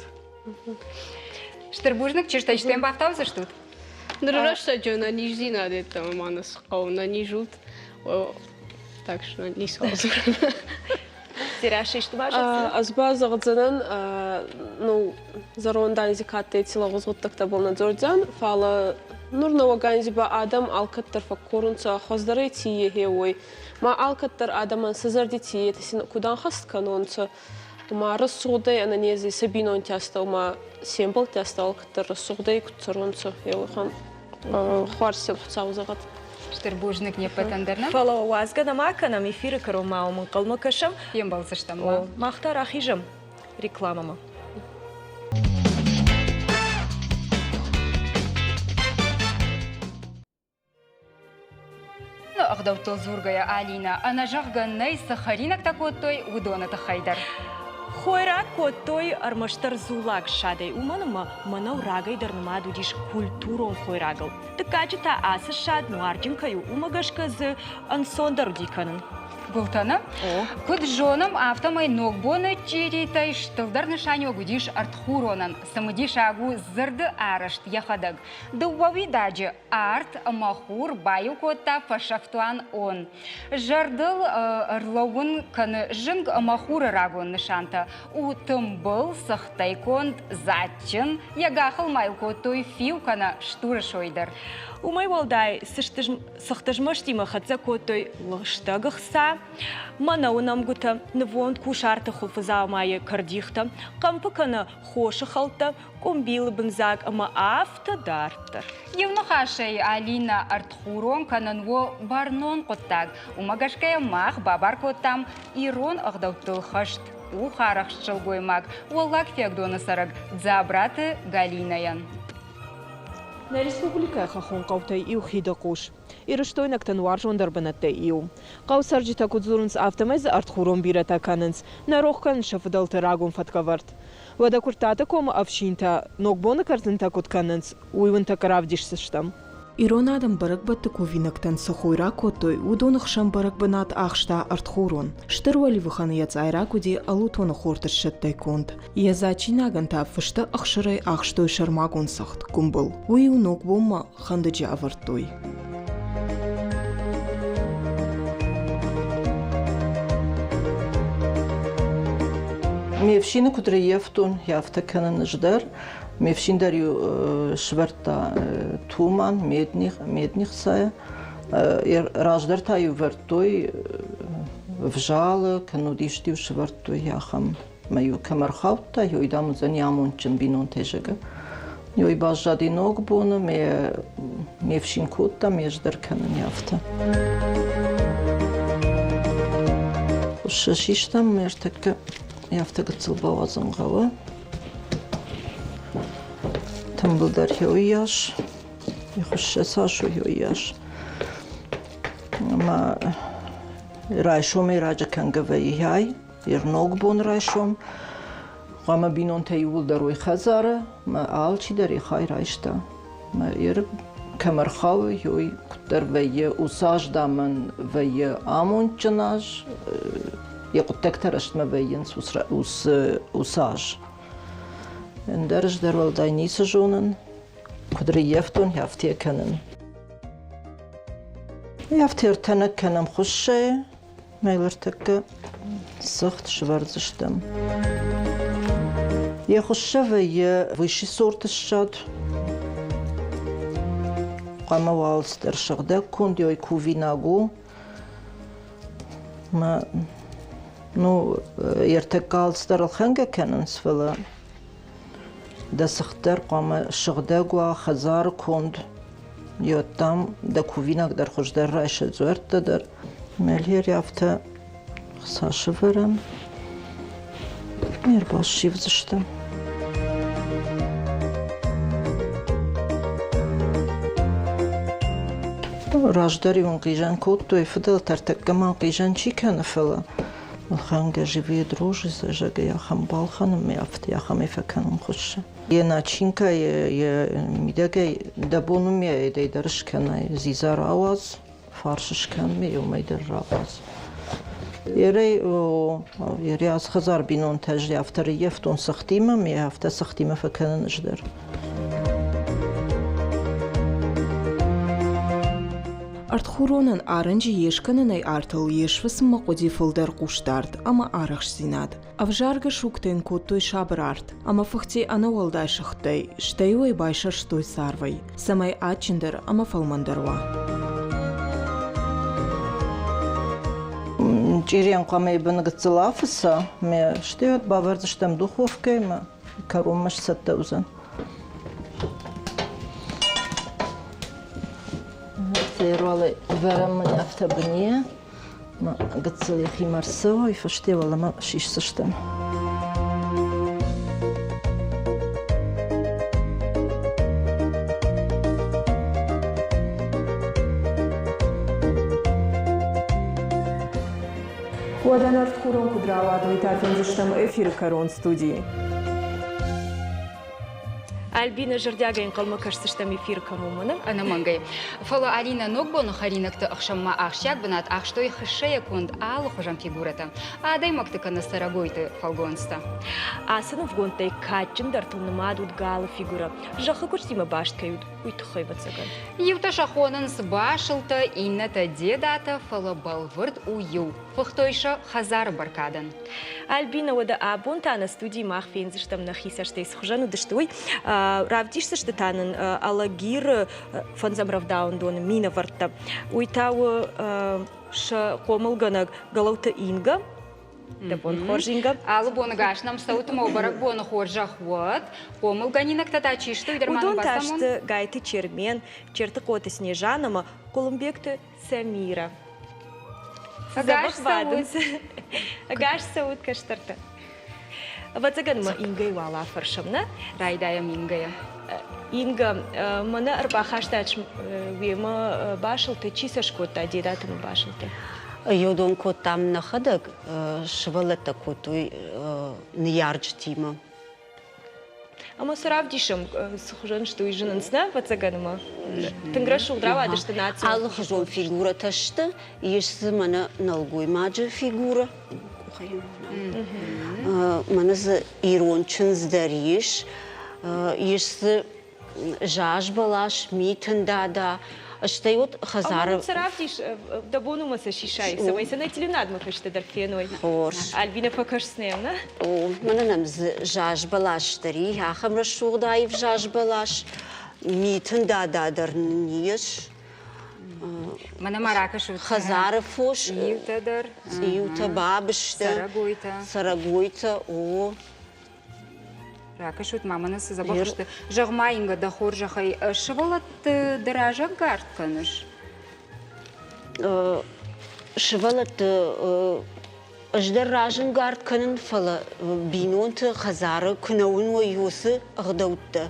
Стыр бузныг, чызджытӕ, истӕм бафтаудзыстут? Ныры рӕстӕджы ӕнӕниздзинад йеддӕмӕ ма нӕ цы хъӕуы, ӕнӕниз ут. Так что ницыуал дзурын. Дзерассӕ, исты базӕгъдзынӕ? Ӕз ба зӕгъдзӕнӕн, ну, зӕронд анзи ка адтӕй ци лӕгъуз гъуддӕгтӕбӕл нӕ дзордзиан, фалӕ нур нӕуӕг анзи ба адӕм алкӕддӕр фӕккорунцӕ, хуӕздӕрӕй ци ехе, уой. Ма алкӕддӕр адӕмӕн сӕ зӕрди ци етӕ син куд ӕнхӕст кӕнонцӕ, ма рӕсугъдӕй ӕнӕнезӕй сӕ бийнонти астӕу ма се мбӕлтти астӕу алкӕддӕр рӕсугъдӕй куд цӕронцӕ, еуӕхӕн хуарз син Хуцау зӕгъӕд. Стыр бузныг не ппӕтӕн дӕр, нӕ? Фӕлӕ уадзгӕ нӕ ма кӕнӕм, эфиры кӕронмӕ уым ӕнхъӕлмӕ кӕсӕм. Фембӕлдзыстӕм. О, мах та рахизӕм рекламӕмӕ. Ӕгъдӕуттыл дзургӕйӕ, Алинӕ, ӕнӕзӕгъгӕ нӕй, цы хӕринӕгтӕ кодтой, уыдоны тыххӕй дӕр. Хойраг кодтой ӕрмӕстдӕр дзуллаг ссадӕй, уымӕн ӕмӕ мӕнӕу рагӕй дӕр нымад уыдис культурон хойрагыл. Дыккаджы та ацы ссад нуарджын кӕй у, уымӕ гӕсгӕ дзы ӕнцондӕр уыди кӕнын. Гуылтӕны. Куыд зонӕм, афтӕмӕй ногбоны чъиритӕй стылдӕр нысаниуӕг уыдис ӕртхуронӕн. Цымыдисаг у дзырды арӕзт йӕхӕдӕг. Дыууӕ уидаджы арт ӕмӕ хур баиу кодта фӕсӕфтуан он. Зӕрдыл ӕрлӕууын кӕны зынг ӕмӕ хуры рагон нысантӕ. У тымбыл, цыхтӕй конд, дзаджджын, йӕ гахыл ма йыл кодтой фиу кӕнӕ стуры сой дӕр. Уымӕй уӕлдай цыхтызмӕстимӕ хӕццӕ кодтой лыстӕг ӕхца, мӕнӕуы нӕмгуытӕ, нывонд кусарты хуылфыдзаумайы кӕрдихтӕ, хъӕмпы кӕнӕ хосы хӕлттӕ, къуымбилы бындзаг ӕмӕ афтӕ дарддӕр. Иу ныхасӕй, Алинӕ ӕртхурон кӕнын у бӕрнон хъуыддаг. Уымӕ гӕсгӕ мах бабар кодтам ирон ӕгъдӕуттыл хӕст къухарӕхст сылгоймаг Уӕллаг Фиагдоны цӕрӕг Дзабраты Галинӕйӕн. Нӕ республикӕйы хӕххон хъӕутӕй иу Хидыхъус. Ирыстойнӕгтӕн уарзондӕр бынӕттӕй иу. Хъӕуы цӕрджытӕ куыд дзурынц, афтӕмӕй дзы ӕртхурон бирӕтӕ кӕнынц, нӕ рох кӕнынц сӕ фыдӕлты рагон фӕткӕвӕрд. Уӕдӕ Куырттаты комы ӕфсинтӕ Ногбоны кӕрдзынтӕ куыд кӕнынц, уый уын тӕккӕ равдисдзыстӕм. Ирон адӕм бӕрӕгбӕтты кувинӕгтӕн цы хойраг кодтой, уыдоны хсӕн бӕрӕг бынат ахста ӕртхурон. Стыр уӕливыхӕн йӕ цъайраг уыди ӕлутоны хорты ссӕдтӕй конд. Йӕ зачинагӕн та фысты ӕхсырӕй ахстой сӕрмагонд цыхт, гуымбыл. Уый-иу ногбонмӕ хӕндыджы ӕвӕрдтой. Ме фсины куыд рыййӕфтон, афтӕ кӕнын ӕз дӕр. Ме фсин дӕр-иу сывӕрдта туман, меднихцайӕ. Раздӕр та-иу вӕрдтой ӕвзалы, кӕннод исты-иу сывӕрдтой ахӕм. Мӕ-иу кӕм ӕрхаудта, уый, дам, уыдзӕни амондджын бинонтӕй, зӕгъгӕ. Уый баззади ногбоны, ме, ме фсин кодта, ме ӕз дӕр кӕнын афтӕ. Хуыссы систам, ме ӕртӕккӕ афтӕ гыццыл бауадзын хъӕуы. Тымбыл дӕр уыйас, хуыссы цас у уыйас. Ӕмӕ райсомӕй раджы кӕнгӕ вӕййы ай. Йе ногбон райсом хъуамӕ бинонтӕ иууылдӕр уой хӕдзары, мӕ алчидӕр йӕ хай райста. Мӕ еры кӕм ӕрхауы, уый куыддӕр вӕййы, уыцы аз дамӕн вӕййы амондджын аз, йӕ хъуыддӕгтӕ рӕстмӕ вӕййынц уыцы аз. Ӕндӕр ӕз дӕр уӕлдай ницы зонын, куыд рыййӕфтон, афтӕ кӕнын. Афтӕ ӕртӕнӕг кӕнӕм хуыссӕйы, Мӕ ныртӕккӕ цыхт сывӕрдзыстӕм. Йӕ хуыссӕ вӕййы высший сорты ссад. Хъуамӕ уал цыдӕр сыгъдӕг конд ой кувинаг у. Мӕ ну, ӕртӕккӕ алцыдӕр ӕлхӕнгӕ кӕнынц, фӕлӕ дӕ цыхт дӕр хъуамӕ сыгъдӕг уа, хӕдзары конд. Йодтам дӕ кувинаг дӕр хуыздӕр райса дзуӕрттӕ дӕр. Мӕлгъери афтӕ хца сывӕрӕм, ӕрбассивдзыстӕм. Раздӕр-иу ӕнхъизӕн кодтой, фыдӕлтӕ ӕртӕккӕ ма ӕнхъизӕн чи кӕны, фӕлӕ ӕлхӕнгӕ живые дрожжи, зӕгъгӕ, ахӕм балхӕнынмӕ афтӕ ахӕмӕй фӕкӕнын хуыссы. Йӕ начинкӕйы, йӕ мидӕгӕй дӕ бон уымӕй дӕр скӕнай, дзидза рауадз, фарс скӕн, ме уымӕй дӕр рауадз. Ерӕй, ерӕй ацы хӕдзар бинонтӕ ӕз афтӕ рыййӕфтон цыхтимӕ, ме афтӕ цыхтимӕ фӕкӕнын ӕз дӕр. Ӕртхуронӕн арӕнджы йе скӕнынӕй артыл йе сфыцынмӕ хъуыди фылдӕр хъусдард ӕмӕ арӕхстдзинад. Ӕвзаргӕ сугтӕ йын кодтой сабыр арт ӕмӕ фыхти ӕнӕуӕлдай сыгъдтӕй, стӕй-иу ӕй байсӕрстой царвӕй, цӕмӕй адджындӕр ӕмӕ фӕлмӕндӕр уа. Чъирийӕн хъуамӕ йӕ бын гыццыл афыца, мӕ стӕй уӕд бавӕрдзыстӕм духовкӕйы мӕ кӕронмӕ сцӕттӕ уыдзӕн. Феруалӕй вӕрӕм мын афтӕ быне. Гыццыл йӕхимӕ ӕрцӕуой, фӕсте уӕлӕмӕ сисдзыстӕм. Уӕдӕ нартхурон куыд рауад, уый та фендзыстӕм эфиры кӕрон студийы. Альбина зӕрдиагӕй ӕнхъӕлмӕ кӕсдзыстӕм эфиры кӕронмӕ. Ӕнӕмӕнгӕй. Фӕлӕ Алинӕ ногбоны хӕринӕгты ӕхсӕнмӕ ахсджиаг бынат ахстой хыссӕйӕ конд алыхуызон фигурӕтӕ, адӕймӕгты кӕнӕ цӕрӕгойты фӕлгонцтӕ. Ацы нывгондтӕй кадджындӕртыл нымад уыд галы фигурӕ, зӕххы куыстимӕ баст кӕй уыд, уый тыххӕй, ӕвӕццӕгӕн. Иутӕ сӕ хонынц басылтӕ, иннӕтӕ дедатӕ, фӕлӕ бӕлвырд у иу – фыхтой сӕ хӕдзары бӕркадӕн. Альбина, уӕдӕ абон та нӕ студийы мах фендзыстӕм нӕхи цӕстӕй цы хуызӕн уыдысты, уый. Равдисдзысты та нын Алагиры фӕндзӕм рӕвдауӕндоны минӕвӕрттӕ. Уый та у сӕ хъомылгӕнӕг Гӕлӕуты Инга. Дӕ бон хорз, Инга. Алы боны гас нӕм цӕут ӕмӕ бӕрӕгбоны хорзӕх уӕд. Хъомылгӕнинӕгтӕ та чи сты, уый дӕр ма Уыдон та сты Гайты Чермен, Чертыхъоты Снежан ӕмӕ Хъуылымбегты Самира. Ӕгас бадынц. Ӕгас цӕут, кӕстӕртӕ. Ӕвӕццӕгӕн ма Ингӕйы уал афӕрсӕм, нӕ? Райдайӕм Ингӕйӕ. Инга, мӕнӕ ӕрбахастат уемӕ басылты. Чи сӕ скодта дедаты басылты? Йодон кодтам нӕхӕдӕг, сывӕллӕттӕ кодтой ныййарджытимӕ. Ӕмӕ цы равдисӕм, цы хуызӕн сты, уый зынынц, нӕ, ӕвӕццӕгӕн ӕмӕ тынг рӕсугъд рауадысты национ. Алыхуызон фигурӕтӕ сты. Ис дзы мӕнӕ нӕлгоймаджы фигурӕ. Мӕнӕ дзы ирон чындз дӕр ис. Ис дзы заз бӕлас, митын дада, стӕй вот хӕдзары... Цы равдис, дӕ бон уымӕ сӕ сисай, цӕмӕй сӕ нӕ телеуынадмӕ фӕстӕдӕр феной. Хорз. Альбина фӕкӕсдзынӕ, нӕ? О, мӕнӕ нӕм дзы заз бӕлас дӕр и, ахӕм рӕсугъд аив заз бӕлас. Митын дада дӕр нын ис. Мӕнӕ ма ракӕсут. Хӕдзары фос. Иутӕ дӕр. Иутӕ, бабызтӕ. Цӕрӕгойтӕ. Цӕрӕгойтӕ, о. Ракӕсут ма, мӕнӕ цы дзӕбӕх сты. Зӕгъ-ма, Инга, дӕ хорзӕхӕй, сывӕллӕтты ды разӕнгард кӕныс? Сывӕллӕтты ӕз дӕр разӕнгард кӕнын, фӕлӕ бинонты хӕдзары куы нӕ уыной уыцы ӕгъдӕуттӕ,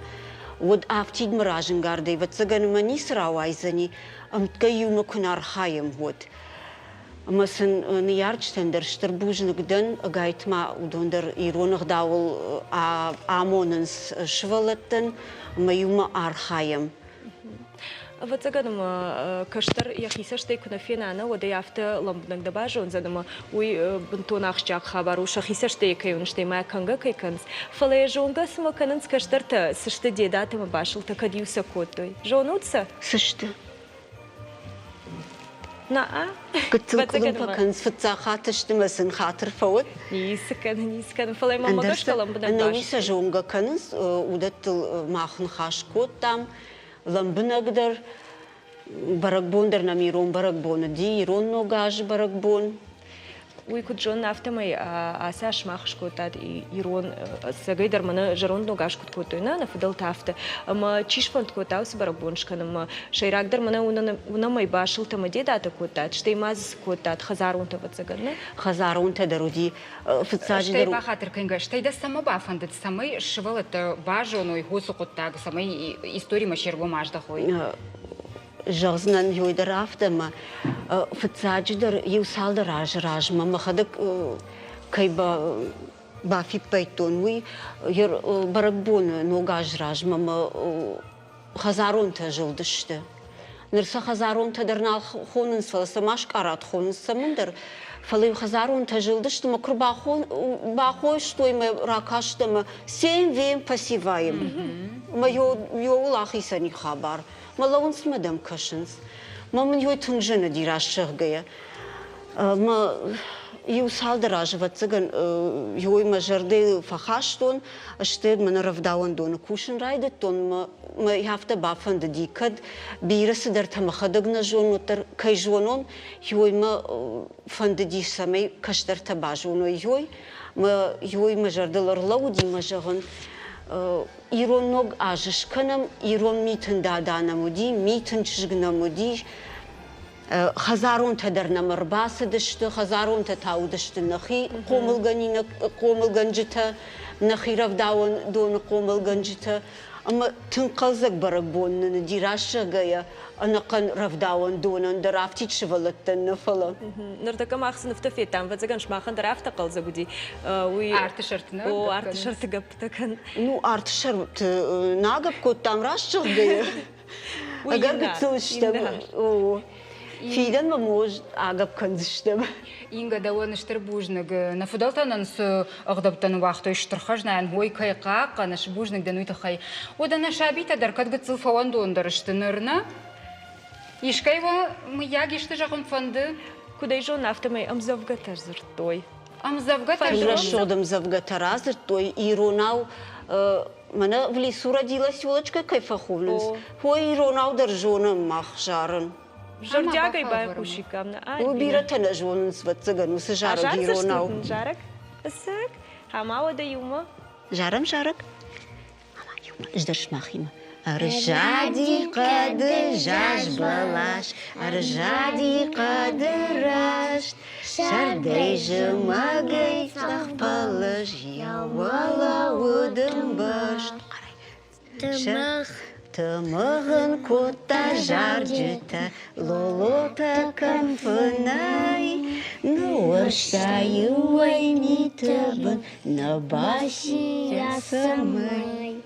уӕд афтидмӕ разӕнгардӕй, ӕвӕццӕгӕн, мӕ ницы рауайдзӕни, ӕмткӕй иумӕ куы нӕ архайӕм, уӕд. Ӕмӕ сын ныййарджытӕн дӕр стыр бузныг дӕн, ӕгайтма уыдон дӕр ирон ӕгъдауыл амонынц сывӕллӕттӕн ӕмӕ иумӕ архайӕм. Ӕвӕццӕгӕн ӕмӕ кӕстӕр йӕхи цӕстӕй куы нӕ фена, нӕ, уӕд ӕй афтӕ лӕмбынӕг нӕ базондзӕн ӕмӕ уый бынтон ахсджиаг хабар у, сӕхи цӕстӕй кӕй уыныс, стӕй ма кӕнгӕ кӕй кӕнынц. Фӕлӕ йӕ зонгӕ цымӕ кӕнынц кӕстӕртӕ, цы сты дедатӕ ӕмӕ басылтӕ, кӕд-иу сӕ кодтой. Зонут сӕ? Цы сты? На-а. Гыццыл къуылымпы кӕнынц, фыццаг хатт сты мӕ сын хатыр фӕуӕд. Ницы кӕны, ницы кӕны, фӕлӕ мӕ гӕсгӕ лӕмбынӕг Ӕнӕуи сӕ зонгӕ кӕнынц, уыдӕттыл мах ныхас кодтам лӕмбынӕгдӕр. Бӕрӕгбон дӕр нӕм ирон бӕрӕгбон уыди, ирон Ног азы бӕрӕгбон. Уый куыд зонын, афтӕмӕй ацы аз сымах скодтат ирон, ӕцӕгӕй дӕр мӕнӕ зӕронд ног аз куыд кодтой, нӕ, нӕ фыдӕлтӕ афтӕ. Ӕмӕ чи сфӕнд кодта уыцы бӕрӕгбон скӕнынмӕ? Сӕйрагдӕр мӕнӕ уынӕм ӕй басылтӕ ӕмӕ дедатӕ кодтат, стӕй ма дзы цы кодтат, хӕдзаронтӕ, ӕвӕццӕгӕн, нӕ? Хӕдзаронтӕ дӕр уыди. Фыццаджыдӕр Стӕй бахатыр кӕнгӕ, стӕй дӕ цӕмӕ бафӕндыд, цӕмӕй сывӕллӕттӕ базоной уыцы хъуыддаг, цӕмӕй историмӕ се ргом аздӕхой? Зӕгъдзынӕн ёй дӕр афтӕ, ӕмӕ фыццаджыдӕр иу цалдӕр азы размӕ мӕхӕдӕг кӕй бафиппайдтон, уый бӕрӕгбоны Ног аз размӕ мӕ хӕдзаронтӕ зылдысты. Ныр сӕ хӕдзаронтӕ дӕр нал хонынц, фӕлӕ сӕ ма скъӕрат хонынц цӕмӕндӕр. Фӕлӕ-иу хӕдзаронтӕ зылдысты мӕ куы рбахостой мӕ ракаст ӕмӕ семь-вем посеваем. Мӕ ёуыл ахицӕн и хабар. Мӕ лӕууынц мӕ дӕм кӕсынц. Мӕ мын ёй тынг зын уыди раст зӕгъгӕйӕ. Мӕ иу цалдӕр азы, ӕвӕццӕгӕн, ёй мӕ зӕрдӕйыл фӕхастон, стӕй мӕнӕ рӕвдауӕндоны кусын райдыдтон, мӕ мӕ афтӕ бафӕндыди, кӕд бирӕ цыдӕртӕ мӕхӕдӕг нӕ зонын, уӕддӕр кӕй зонон, ёй мӕ фӕндыди, цӕмӕй кӕстӕртӕ базоной ёй. Мӕ ёй мӕ зӕрдыл ӕрлӕууыди мӕ зӕгъын, ирон ног аз скӕнӕм, ирон митын дада нӕм уыди, митын чызг нӕм уыди, хӕдзаронтӕ дӕр нӕм ӕрбацыдысты, хӕдзаронтӕ та уыдысты нӕхи хъомылгӕнинаг хъомылгӕнджытӕ, нӕхи рӕвдауӕндоны хъомылгӕнджытӕ. Ӕмӕ тынг хъӕлдзӕг бӕрӕгбон нын уыди, раст зӕгъгӕйӕ, ӕнӕхъӕн рӕвдауӕндонӕн дӕр афтид сывӕллӕттӕн нӕ, фӕлӕ. Ныртӕккӕ мах цы нывтӕ федтам, ӕвӕццӕгӕн, сымахӕн дӕр афтӕ хъӕлдзӕг уыди. Уый арты сӕрты нӕ? О, арты сӕрты гӕппытӕ кӕн. Ну, арты сӕрты нӕ агӕпп кодтам, раст зӕгъгӕйӕ. Ӕгӕр гыццыл стӕм. Фидӕнмӕ может агӕпп кӕндзыстӕм. Инга, дӕуӕн стыр бузныг. Нӕ фыдӕлтӕ нын цы ӕгъдӕуттӕ ныууагътой стыр хӕзнайӕн, уой кӕй хъахъхъӕныс, бузныг дын уый тыххӕй. Уӕдӕ нӕ сабитӕ дӕр кӕд гыццыл фӕуӕндондӕр сты ныр, нӕ? Искӕй уӕ, мыййаг, исты зӕгъын фӕнды? Куыд ӕй зонын, афтӕмӕй ӕмдзӕвгӕтӕ дзырдтой. Ӕмдзӕвгӕтӕ Рӕсугъд ӕмдзӕвгӕтӕ радзырдтой иронау мӕнӕ в лесу родилась елочка кӕй фӕхонынц, уой иронау дӕр зонӕм мах зарын. Зӕрдиагӕй байхъусиккам нӕ. Уый бирӕтӕ нӕ зонынц, ӕвӕццӕгӕн, уыцы зарӕг иронау. Зарӕг? Ӕцӕг? Ӕмӕ уӕдӕ иумӕ? Зарӕм зарӕг? Ӕмӕ иумӕ ӕз дӕр сымахимӕ. Ӕрзади хъӕды заз бӕлас, ӕрзади хъӕды раст, Сӕрдӕй зымӕгӕй цъӕх пӕлӕз йӕ уӕлӕ уыд ӕмбӕрзт. Тымыгъ ын кодта зарджытӕ, лолотӕ кӕм фынӕй, Ныуӕрста-иу ӕй миты бын, нӕ баци йӕ цӕмӕй.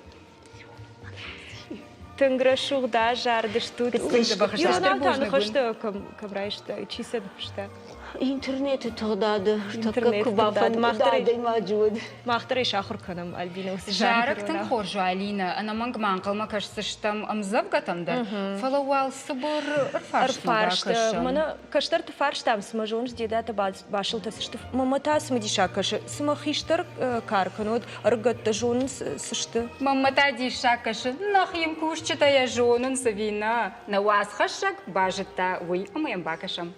Тынг рӕсугъд азардыстут. Иронау та ныхӕстӕ кӕм райста, чи сӕ ныффыста? Интернеты тыгъдады тӕккӕ куы бафӕндыд адӕймаджы уыд. Мах дӕр ӕй сахуыр кӕнӕм, Альбина, уыцы зарӕг тынг хорз у, Алинӕ. Ӕнӕмӕнг ма ӕнхъӕлмӕ кӕсдзыстӕм ӕмдзӕвгӕтӕм дӕр, фӕлӕ уал цыбыр ӕрфарст бакӕсӕм. Мӕнӕ кӕстӕрты фарстам, цымӕ зоныс, дедатӕ басылтӕ цы сты? Мамӕ та цымыдисаг кӕсы, цымӕ хистӕр кар кӕнод ӕрыгӕттӕ зонынц, цы сты? Мамӕ та диссаг кӕсы, нӕхи мкусджытӕ йӕ зонынц ӕви нӕ? Нӕ уацхӕссӕг базыдта уый ӕмӕ йӕм бакӕсӕм.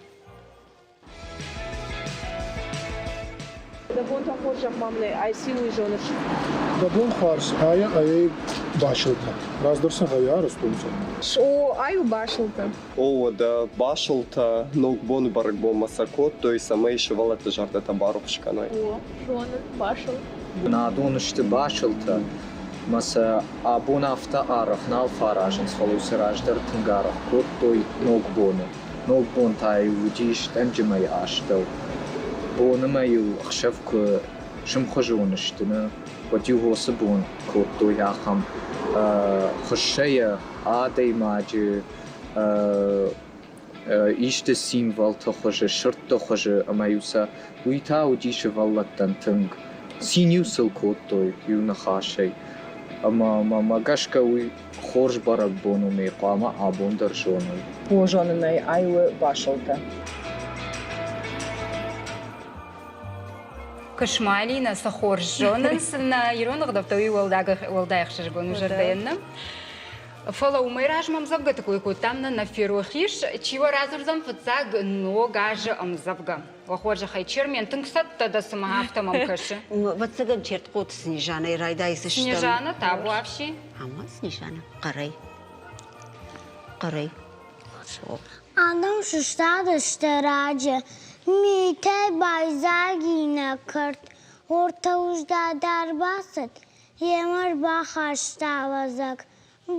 Дӕ бонтӕ хорзӕх ма мын ай ци уый зоныс? Дӕ бон хуарз, айӕ ӕй басилтӕ. Раздӕр сӕ гъӕуи арӕзтонцӕ. О, ай у басылтӕ. О, уӕдӕ басылтӕ Ногбоны бӕрӕгбонмӕ сӕ кодтой, цӕмӕй сывӕллӕтты зӕрдӕтӕ барухс кӕной. О, зонын, басыл. Адон сты басылтӕ, ӕмӕ сӕ абон афтӕ арӕх нал фӕаразынц, фӕлӕ сӕ раздӕр тынг арӕх кодтой Ногбоны. Ногбон та-иу уыдис тъӕнджы мӕйы астӕу. Боны мӕй-иу ӕхсӕв куы сымхуызон сты, нӕ, уӕд-иу уыцы бон кодтой ахӕм хуыссӕйӕ адӕймаджы исты символты хуызы, сырдты хуызы ӕмӕ-иу сӕ уый та уыди сывӕллӕттӕн тынг. Цин-иу сыл кодтой иу ныхасӕй. Ӕмӕ мӕмӕ гӕсгӕ уый хорз бӕрӕгбон у, ме хъуамӕ абон дӕр зоной. Зонынӕй ай у басылтӕ. Кысмалина цы хорз зонынц нӕ ирон ӕгъдӕуттӕ, уый уӕлдай ӕхсызгон у зӕрдӕйӕн нӕ. Фӕлӕ уымӕй размӕ ӕмдзӕвгӕты кой кодтам, нӕ нӕ ферох ис, чи уӕ радзурдзӕн фыццаг Ног азы ӕмдзӕвгӕ. Уӕ хорзӕхӕй, Чермен, тынг цӕттӕ дӕ цыма афтӕ мӕм кӕсы. Ӕвӕццӕгӕн Чертхъоты Снежанӕй райдайдзыстӕм. Снежана, табуафси. Ама Снежана, хъӕрӕй. Хъӕрӕй. Адӕм сыстадысты раджы, митӕй байдзаг и нӕ кӕрт. Ортӕуызда дӕр бацыд, йемӕ рбахаста лӕдзӕг.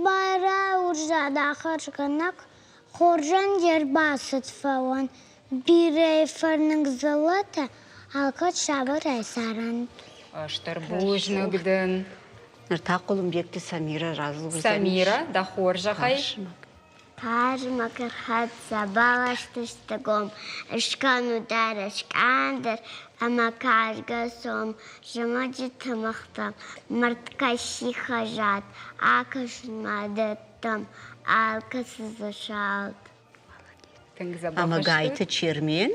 Байрӕуызда хӕрзгӕнӕг, хорзӕн йе рбацыд фӕуӕн. Бирӕ фӕрныг дзыллӕтӕ алкӕд сабырӕй цӕрӕнт. Стыр бузныг дын. Ныр та Хъуылымбегты Самирӕ радзурдзӕнис. Самирӕ, дӕ хорзӕхӕй. Хъазмӕ ӕрхӕццӕ бӕлӕсты стыгом, Ыскӕнут дарӕс къандыр ӕмӕ кӕргӕ сом, Зымӕджы тымыгътӕм мӕрдтӕ сихӕзат, Акӕсын-ма дӕттӕм алкӕцы дзы салд. Тынг дзӕбӕх Ӕмӕ сты. Гайты Чермен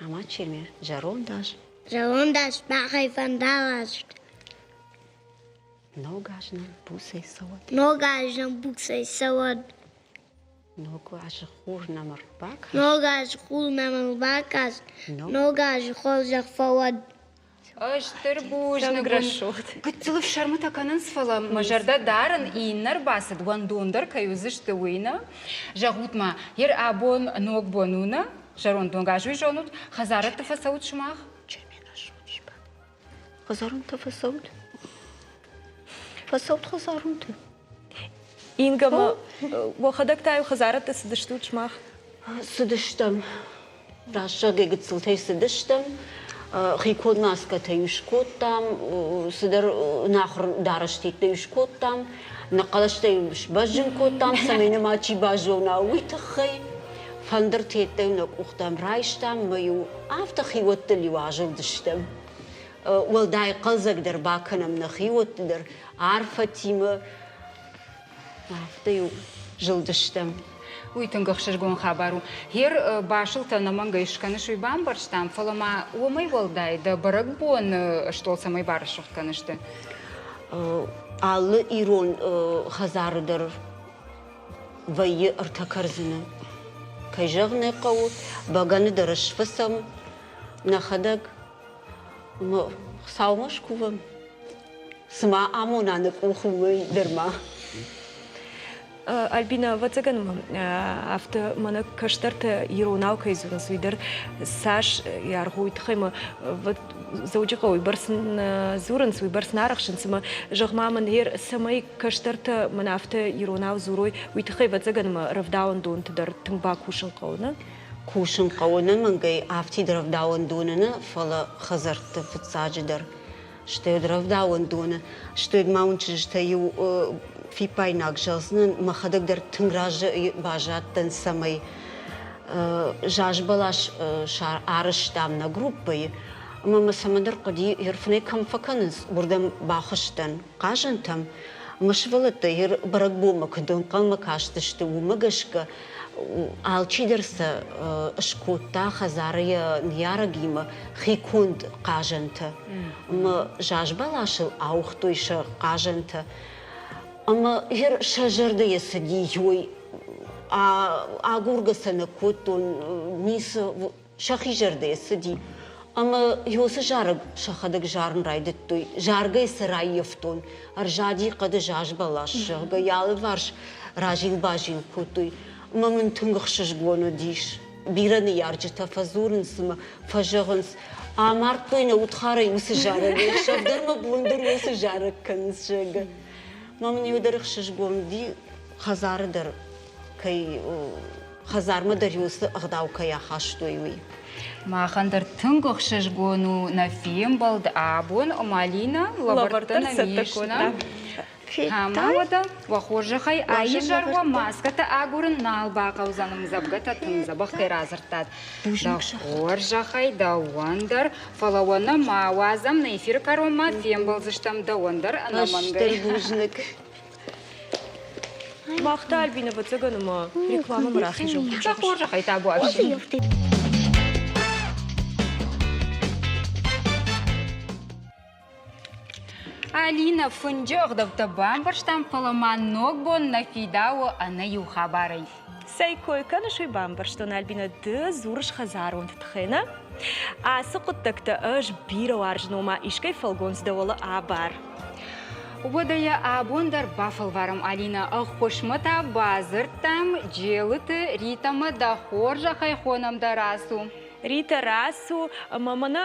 Ӕмӕ Чермен зӕронд аз. Зӕронд аз махӕй фӕндараст. Ног аз нӕм буцӕй цӕуӕд. Ног аз нӕм буцӕй цӕуӕд. Ног азы хур нӕм ӕрбакаст. Ног азы хур нӕм ӕрбакаст. Ног азы хорзӕх фӕуӕд. Стыр бузныг. Гыццыл ӕфсӕрмытӕ кӕнынц, фӕлӕ мӕ зӕрдӕ дарын, иннӕ рбацыд уӕндондӕр кӕй уыдзысты, уый нӕ. Зӕгъут-ма, ер абон ног бон у нӕ? Зӕронд ног аз уый зонут? Хӕдзарӕдты фӕцӕут сымах? Хӕдзаронтӕ фӕцӕут? Фӕцӕут хӕдзаронты? Инга ма уӕхӕдӕг та-иу хӕдзарӕдты цыдыстут сымах? Цыдыстӕм. Рӕсугъдӕй гыццылтӕй цыдыстӕм. Хиконд маскӕтӕ-иу скодтам, цыдӕр нахуыр дарӕстӕ-иу скодтам, нӕ хъӕлӕстӕ-иу сбӕззын кодтам, цӕмӕй нӕ мачи базона, уый тыххӕй. Фӕндыртӕ-иу нӕ къухтӕм райстам ӕмӕ-иу афтӕ хиуӕттыл-иу азылдыстӕм. Уӕлдай хъӕлдзӕгдӕр бакӕнӕм нӕ хиуӕтты дӕр арфӕтимӕ. Афтӕ-иу зылдыстӕм. Уый тынг ӕхсызгон хабар у. Гъер басылтӕ ӕнӕмӕнгӕй скӕныс, уый бамбӕрстам, фӕлӕ ма уымӕй уӕлдай дӕ бӕрӕгбоны стъол цӕмӕй барӕсугъд кӕныс ды? Алы ирон хӕдзары дӕр вӕййы ӕртӕ кӕрдзыны. Кӕй зӕгъын ӕй хъӕуы, бӕгӕны дӕр сфыцӕм нӕхӕдӕг. Хуыцаумӕ скувӕм. Цыма амона нӕ къух уымӕй дӕр ма. Альбина, ӕвӕццӕгӕн, афтӕ мӕнӕ кӕстӕртӕ иронау кӕй дзурынц, уый дӕр цас аргъ уый тыххӕй ма Дзӕуджыхъӕуы уыйбӕрц нӕ дзурынц, уыйбӕрц нӕ арӕхсынц ӕмӕ зӕгъ-ма мын, цӕмӕй кӕстӕртӕ мӕн афтӕ иронау дзурой, уый тыххӕй, ӕвӕццӕгӕн, ӕмӕ рӕвдауӕндонты дӕр тынг бакусын хъӕуы, нӕ? Кусын хъӕуы ӕнӕмӕнгӕй афтид рӕвдауӕндоны нӕ, фӕлӕ хӕдзӕртты фыццаджыдӕр. Стӕй уӕд рӕвдауӕндоны, стӕй ма уын чызджытӕ иу фиппаинаг зӕгъдзынӕн, мӕхӕдӕг дӕр тынг разы баззадтӕн, цӕмӕй заз бӕлас арӕзтам нӕ группӕйы, ӕмӕ мӕ цӕмӕндӕр хъуыди, ӕрфынӕй кӕм фӕкӕнынц, уырдӕм бахызтӕн хъазӕнтӕм. Мӕ сывӕллӕттӕ йӕ бӕрӕгбонмӕ куыд ӕнхъӕлмӕ кастысты, уымӕ гӕсгӕ алчидӕр сӕ скодта хӕдзары йӕ ныййарӕгимӕ хиконд хъазӕнтӕ. Ӕмӕ заз бӕласыл ауыгътой сӕ хъазӕнтӕ. Ӕмӕ сӕ зӕрдӕ йӕ цыди, ой, агургӕ сӕ нӕ кодтон, ницы сӕхи зӕрдӕйӕ цыди. Ӕмӕ уыцы зарӕг сӕхӕдӕг зарын райдыдтой. Заргӕ сӕ раййӕфтон. Ӕрзади хъӕды заз бӕлас, зӕгъгӕ, йӕ алыварс разил-базил кодтой. Ӕмӕ мын тынг ӕхсызгон уыдис. Бирӕ ныййарджытӕ фӕдзурынц ӕмӕ фӕзӕгъынц, амардтой нӕ удхарӕй уыцы зарӕг, ӕхсӕв дӕр мӕ бон дӕр уыцы зарӕг кӕнынц, зӕгъгӕ. Мӕ мын иу дӕр ӕхсызгон уыди, хӕдзары дӕр кӕй хӕдзармӕ дӕр уыцы ӕгъдау кӕй ахастой, уый. Махӕн дӕр тынг ӕхсызгон у нӕ фембӕлд абон. Малина, лӕвӕрттӕ нӕм ис, нӕ? Ӕмӕ уӕдӕ, уӕ хорзӕхӕй, а-изӕр уӕ маскӕтӕ агурын нал бахъӕудзӕн, ӕмдзӕвгӕтӕ тынг дзӕбӕх кӕй радзырдтат. Дӕ хорзӕхӕй, дӕуӕн дӕр, фӕлӕ уӕ нӕ ма уадзӕм, нӕ эфиры кӕронмӕ фембӕлдзыстӕм дӕуӕн дӕр ӕнӕмӕнгӕй. Стыр бузныг. Мах та, Альбина, ӕвӕццӕгӕн, ӕмӕ рекламӕмӕ рахизӕм. Дӕ хорзӕхӕй табуафси. Алинӕ, фынджы ӕгъдӕуттӕ бамбӕрстам, фӕлӕ ма ног бон нӕ фидауы ӕнӕ иу хабарӕй. Цӕй кой кӕныс, уый бамбӕрстон, Альбинӕ, ды дзурыс хӕдзаронты тыххӕй, нӕ? Ацы хъуыддӕгтӕ ӕз бирӕ уарзын, ома искӕй фӕлгонц дӕ уӕлӕ абар. Уӕдӕ йӕ абон дӕр бафӕлварӕм, Алинӕ. Ӕххуысмӕ та бадзырдтам Джелыты Ритӕмӕ дӕ хорзӕхӕй хонӕм дӕ рацу. Рита рацу, ӕмӕ мӕнӕ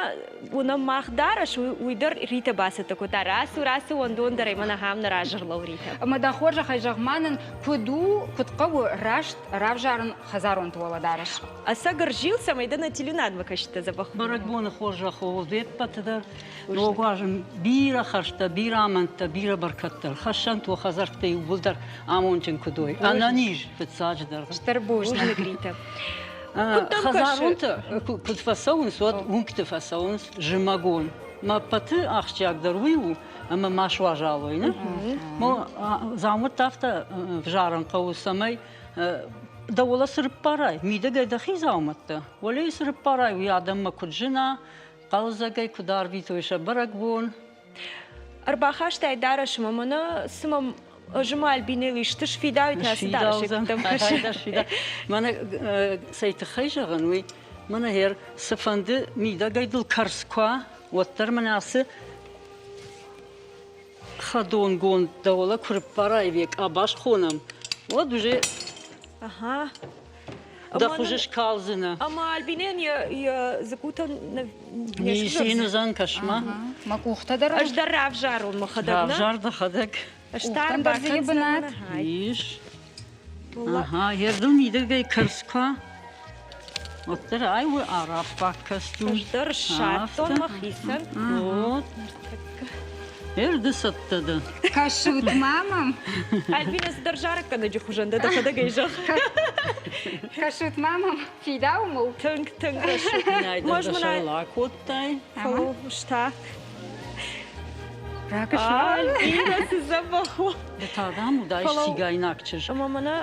уынӕм мах дарӕс, уый дӕр Рита бацӕттӕ кодта. Рацу, рацу, уӕндондӕрӕй мӕнӕ ахӕм нӕ разӕрлӕу Рита. Ӕмӕ дӕ хорзӕхӕй зӕгъ ма нын, куыд у, куыд хъӕуы раст равзарын хӕдзаронты уӕлӕдарӕс? Ӕцӕг ӕрзил, цӕмӕй дӕ нӕ телеуынадмӕ кӕсджытӕ дзӕбӕх. Бӕрӕгбоны хорзӕх у де ппӕты дӕр. Ног азы бирӕ хӕрзтӕ, бирӕ амӕндтӕ, бирӕ бӕркӕдтӕ хӕссӕнт уӕ хӕдзӕрттӕ иууылдӕр амондджын куыд уой. Ӕнӕниз, фыццаджыдӕр. Стыр бузныг, Рита. Хӕдзаронтӕ куыд фӕцӕуынц, уӕд уынгты фӕцӕуынц зымӕгон. Мӕ ӕппӕты ахсджиагдӕр уый у, ӕмӕ ма суазал уой. Дзаумӕттӕ афтӕ взарын хъӕуы, цӕмӕй дӕ уӕлӕ цы рыппарай, мидӕгӕй дӕхи дзаумӕттӕ, уӕлейы цы рыппарай, уый адӕммӕ куыд зына, хъӕлдзӕгӕй куыд арвитой сӕ бӕрӕгбон. Ӕрбахастай дарӕс ӕмӕ мӕнӕ цыма зыма Альбинӕйыл исты сфидауид, ацы дарӕсӕй куыддӕм кӕсы. Мӕнӕ цӕй тыххӕй зӕгъын, уый мӕнӕ гъер цыфӕнды мидӕгӕй дыл кӕрц куы уа, уӕддӕр мӕнӕ ацы хӕдонгонд дӕуӕлӕ куы рыппарай йӕ къабаз хонӕм, уӕд уже дӕ хуызы скалдзынӕ. Ӕмӕ Альбинӕйӕн йӕ дзыккутӕ Ницы уыдзӕн, кӕс-ма. Мӕ къухтӕ дӕр Ӕз дӕр равзарон мӕхӕдӕг. Равзар дӕхӕдӕг. Ӕз та бакӕндзынӕн. Ис. Ага, ердыл мидӕгӕй кӕрц куы Уӕддӕр ай у араббаг костюм. Ӕз дӕр ссардтон мӕхицӕн. Вот. Эр ды цӕттӕ дӕ. Кӕсут ма мӕм. Альбина цыдӕр зарӕггӕнӕджы хуызӕн дӕ дӕхӕдӕг ӕй зӕгъ. Кӕсут ма мӕм, фидауы мыл. Тынг, тынг рӕсугъд. Мӕз мын акодтай. Фӕлыста. Ракӕс-ма. Альбина, цы дзӕбӕх у. Ды та дам уыдаис цигайнаг чызг. Ӕмӕ мӕнӕ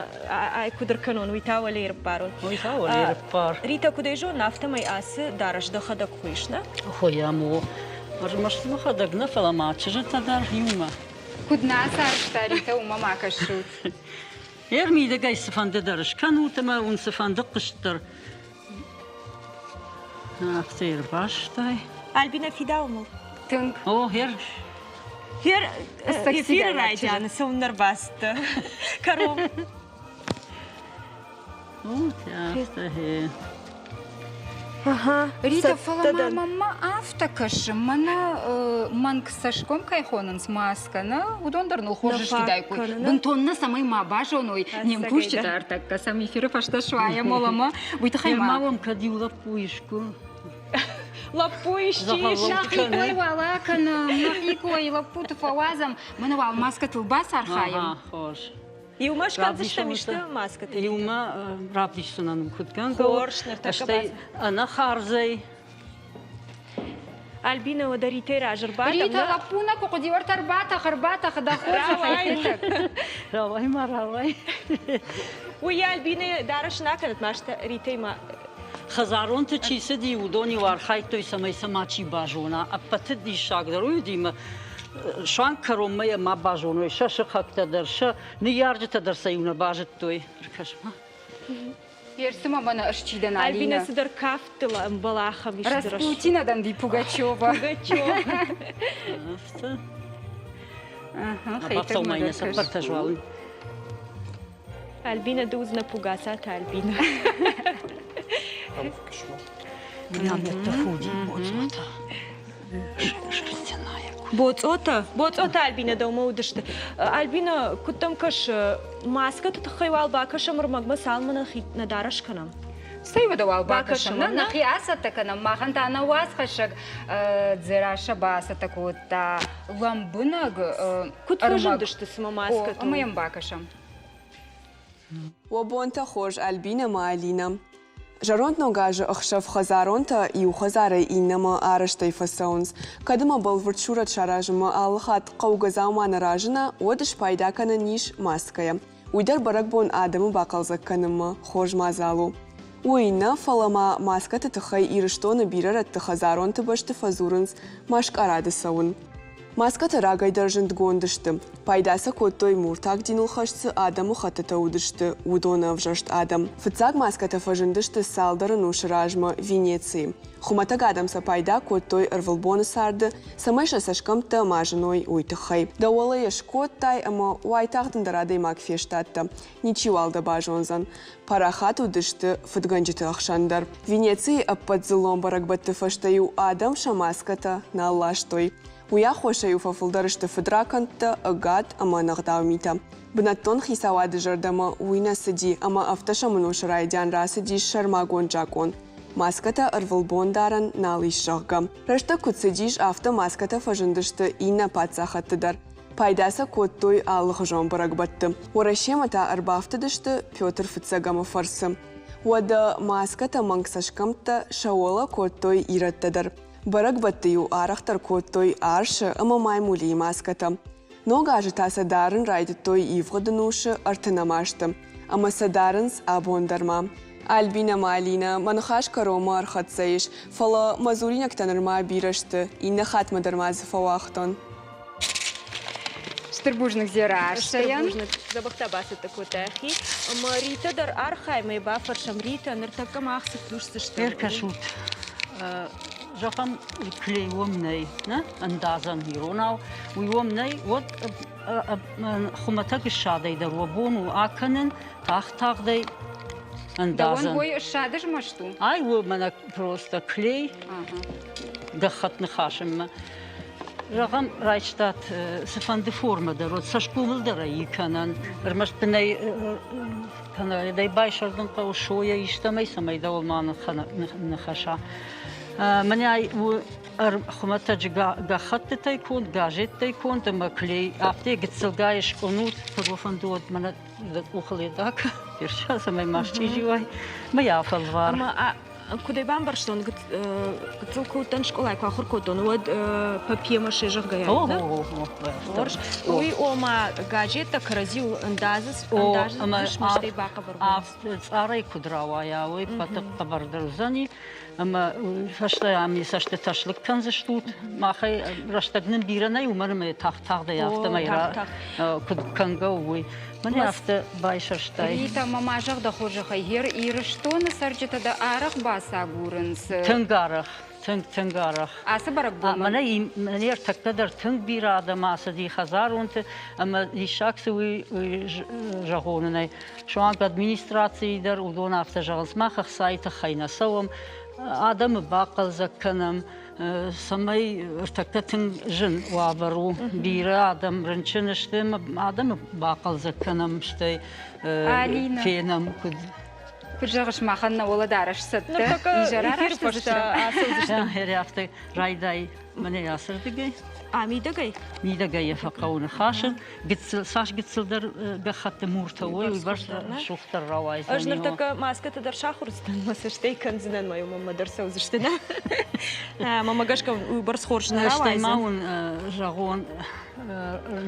ай куыд ӕркӕнон, уый та уӕле ӕрыппарон. Уый та уӕле ӕрыппар. Рита, куыд ӕй зонын, афтӕмӕй ацы дарӕс дӕхӕдӕг хуыйыс, нӕ? Хуыйӕм, о. Ӕрмӕст мӕхӕдӕг нӕ, фӕлӕ ма чызджытӕ дӕр иумӕ. Куыд нӕ ацарӕзта Рита, уымӕ ма кӕсут. Ӕр мидӕгӕй цыфӕнды дӕр скӕнут ӕмӕ уын цыфӕнды хъызт дӕр Афтӕ ӕрбастай. Альбина фидауы мыл. Тынг. О, хер. Хер эфиры райдианы цӕуылнӕ ӕрбацыдтӕ? Кӕрон. Афтӕ, гъе. Рита, фӕлӕ ма мӕнмӕ афтӕ кӕсы, мӕнӕ мӕнг цӕсгом кӕй хонынц маскӕ, нӕ, уыдон дӕр ныл хорз сфидаиккой. Бынтон нӕ цӕмӕй ма базоной, не мкусджытӕ ӕртӕккӕ сӕм эфиры фӕстӕ суайӕм оламӕ, уый тыххӕй ма... Ма уӕм кӕд иу лӕппу искуы Лӕппу исчи ис? Нӕхи кой уал акӕнӕм, нӕхи кой лӕппуты фӕуадзӕм, мӕнӕ уал маскӕтыл бацархайӕм. Хорз. Иумӕ скӕндзыстӕм исты маскӕтӕ? Иумӕ равдисдзынӕн куыд гӕнгӕ. Хорз, ныртӕккӕ Стӕй ӕнӕхардзӕй. Альбина, уӕдӕ Ритӕй раз ӕрбадӕм. Рита, лӕппу нӕ куы хъуыди, уӕртӕ ӕрбатӕх, ӕрбатӕх, дӕ хорзӕхӕй федтӕг. Рауай ма, рауай. Уый Альбинӕ дарӕс нӕ кӕнӕт, ма Ритӕй ма Хӕдзаронты чи цыди, уыдон-иу архайдтой, цӕмӕй сӕ мачи базона. Ӕппӕты диссагдӕр уый уыди, ӕмӕ суанг кӕронмӕ йӕ ма базоной сӕ сыхӕгтӕ дӕр, сӕ ныййарджытӕ дӕр сӕ-иу нӕ базыдтой. Ӕркӕс-ма. Персыма мӕнӕ ӕз чи дӕн, Алина? Альбина цыдӕр кафтыл ӕмбал ахӕм исты Распутина дӕн ди Пугачева. Пугачева. Афтӕ. Бафтау ма йын цӕппӕртӕ зуалын. Альбина, ды уыдзынӕ Пугацаты Альбина. Боцъотӕ? Боцъотӕ Альбина дӕумӕ уыдысты. Альбина, куыд дӕм кӕсы, маскӕты тыххӕй уал бакӕсӕм ӕрмӕгмӕ, цалынмӕ нӕхи нӕ дарӕс кӕнӕм? Цӕй уӕдӕ уал бакӕсӕм. Нӕхи ацӕттӕ кӕнӕм. Махӕн та нӕ уацхӕссӕг Дзерассӕ бацӕттӕ кодта лӕмбынӕг Куыд фӕзындысты цымӕ маскӕтыл? Ӕмӕ йӕм бакӕсӕм. Уӕ бонтӕ хорз, Альбинӕ мӕ Алинӕ. Зӕронд ног азы ӕхсӕв хӕдзаронтӕ иу хӕдзарӕй иннӕмӕ арӕзтӕй фӕцӕуынц. Кӕд ӕмӕ бӕлвырд сурӕт саразынмӕ алы хатт хъӕугӕ дзаума нӕ разына, уӕд спайда кӕнӕн ис маскӕйӕ. Уый дӕр бӕрӕгбон адӕмы бахъӕлдзӕг кӕнынмӕ хорз мадзал у. Уый нӕ, фӕлӕ ма маскӕты тыххӕй Ирыстоны бирӕ рӕтты хӕдзаронты бӕсты фӕдзурынц маскъарады цӕуын. Маскӕтӕ рагӕй дӕр зындгонд сты. Пайда сӕ кодтой муртаг диныл хӕст цы адӕмыхӕттытӕ уыдысты, уыдоны ӕвзӕрст адӕм. Фыццаг маскӕтӕ фӕзындысты цалдӕр ӕнусы размӕ Венецийы. Хуымӕтӕг адӕм сӕ пайда кодтой ӕрвылбоны царды, цӕмӕй сӕ цӕсгӕмттӕ ма зыной, уый тыххӕй. Дӕ уӕлӕ йӕ скодтай ӕмӕ уайтагъд ӕндӕр адӕймаг фестадтӕ. Ничиуал дӕ базондзӕн. Парахат уыдысты фыдгӕнджыты ӕхсӕн дӕр. Венецийы ӕппӕт дзыллон бӕрӕгбӕтты фӕстӕ-иу адӕм сӕ маскӕтӕ нал ластой. Уый аххосӕй-иу фӕфылдӕр сты фыдракӕндтӕ, ӕгад ӕмӕ ӕнӕгъдау митӕ. Бынӕттон хицауады зӕрдӕмӕ уый нӕ цыди ӕмӕ ӕвддӕсӕм ӕнусы райдиан рацыдис сӕрмагонд закъон. Маскӕтӕ ӕрвылбон дарӕн нал ис, зӕгъгӕ. Рӕстӕг куыд цыдис, афтӕ маскӕтӕ фӕзындысты иннӕ паддзахӕдты дӕр. Пайда сӕ кодтой алыхуызон бӕрӕгбӕтты. Уӕрӕсемӕ та ӕрбафтыдысты Петр Фыццӕгӕмы фӕрцы. Уӕдӕ маскӕтӕ мӕнг цӕсгӕмттӕ сӕ уӕлӕ кодтой ирӕттӕ дӕр. Бӕрӕгбӕтты-иу арӕхдӕр кодтой арсы ӕмӕ маймулийы маскӕтӕ. Ног азы та сӕ дарын райдыдтой ивгъуыд ӕнусы ӕртынӕм азты. Ӕмӕ сӕ дарынц абон дӕр ма. Альбинӕ ӕмӕ Алинӕ, мӕ ныхас кӕронмӕ ӕрхӕццӕ ис, фӕлӕ мӕ дзуринӕгтӕ нырма бирӕ сты, иннӕ хатмӕ дӕр ма дзы фӕуагътон. Стыр бузныг Дзерассӕйӕн. Стыр бузныг. Дзӕбӕхтӕ бацӕттӕ кодта йӕхи. Ӕмӕ Ритӕ дӕр архаймӕ бафӕрсӕм. Ритӕ, ныртӕккӕ мах цы кусдзыстӕм? Ӕркӕсут. Зӕгъӕм, клей уым нӕй, нӕ? Ӕндадзӕн иронау. Уый уым нӕй, уӕд хуымӕтӕг ссадӕй дӕр уӕ бон у акӕнын, тагъд-тагъдӕй ӕндадзӕн. Дӕуӕн уой ссады змӕст у? Ай у мӕнӕ просто клей гӕххӕтт ныхасынмӕ. Зӕгъӕм, райстат цыфӕнды формӕ дӕр, уӕд цӕсгомыл дӕр ӕй кӕнӕн. Ӕрмӕст дын ӕй кӕнӕ дӕ байсӕрдын хъӕуы сойӕ истӕмӕй, цӕмӕй дӕуыл ма ныхӕса. Мӕнӕ ай у хуымӕтӕджы гӕххӕттытӕй конд, газеттӕй конд ӕмӕ клей. Афтӕ гыццылгай скъуынут, куыд фӕнды, уӕд мӕнӕ дӕ къухыл едаг, цӕмӕй ма счъизи уай, мӕ йӕ афӕлвар. Ӕмӕ куыд ӕй бамбӕрстон, гыццыл куы уыдтӕн скъолайы куы ахуыр кодтон, уӕд папье-маше зӕгъгӕйӕ. Хорз. Уый ома газеттӕ кӕрӕдзиуыл ӕндадзыс, ӕндадзыс, бахъӕбӕр. Цъарӕй куыд рауайа, уый пӕты хъӕбӕрдӕр уыдзӕни. Ӕмӕ фӕстӕ ам цӕстытӕ слыг кӕндзыстут. Махӕй рӕстӕг нын бирӕ нӕй, уымӕн ӕмӕ тагъд-тагъдӕй афтӕмӕй куыд кӕнгӕ у, уый. Мӕнӕ афтӕ байсӕрстай. Рита, мӕ ма зӕгъ дӕ хорзӕхӕй, гъер Ирыстоны цӕрджытӕ дӕ арӕх бацагурынц? Тынг арӕх, тынг, тынг арӕх. Ацы бӕрӕгбонмӕ? Мӕнӕ мӕнӕ ӕртӕккӕ дӕр тынг бирӕ адӕм ацыди хӕдзаронты, ӕмӕ диссаг цы уый зӕгъонынӕй. Суанг администрацийы дӕр уыдон афтӕ зӕгъынц, мах ӕхцайы тыххӕй нӕ цӕуӕм, адӕмы бахъӕлдзӕг кӕнӕм, цӕмӕй ӕртӕккӕ тынг зын уавӕр у. Бирӕ адӕм рынчын сты, адӕмы бахъӕлдзӕг кӕнӕм, стӕй фенӕм, куыд Куыд зӕгъыс, махӕн нӕ уӕлӕдарӕс цӕттӕ, изӕрарӕзт ацӕудзыстӕм. Афтӕ райдай мӕнӕ ацырдыгӕй. А мидӕгӕй? Мидӕгӕй йӕ фӕхъӕуы ныхасын. Гыццыл, цас гыццылдӕр гӕххӕтты муртӕ уой, уыйбӕрц рӕсугъддӕр рауайдзӕни. Ӕз ныртӕккӕ маскӕтӕ дӕр сахуыр уыдзынӕн, мӕ цӕстӕй кӕндзынӕн, мӕ мӕмӕ дӕр цӕудзысты, нӕ? Мӕмӕ гӕсгӕ уыйбӕрц хорз нӕ рауайдзӕн. Стӕй ма уын зӕгъон,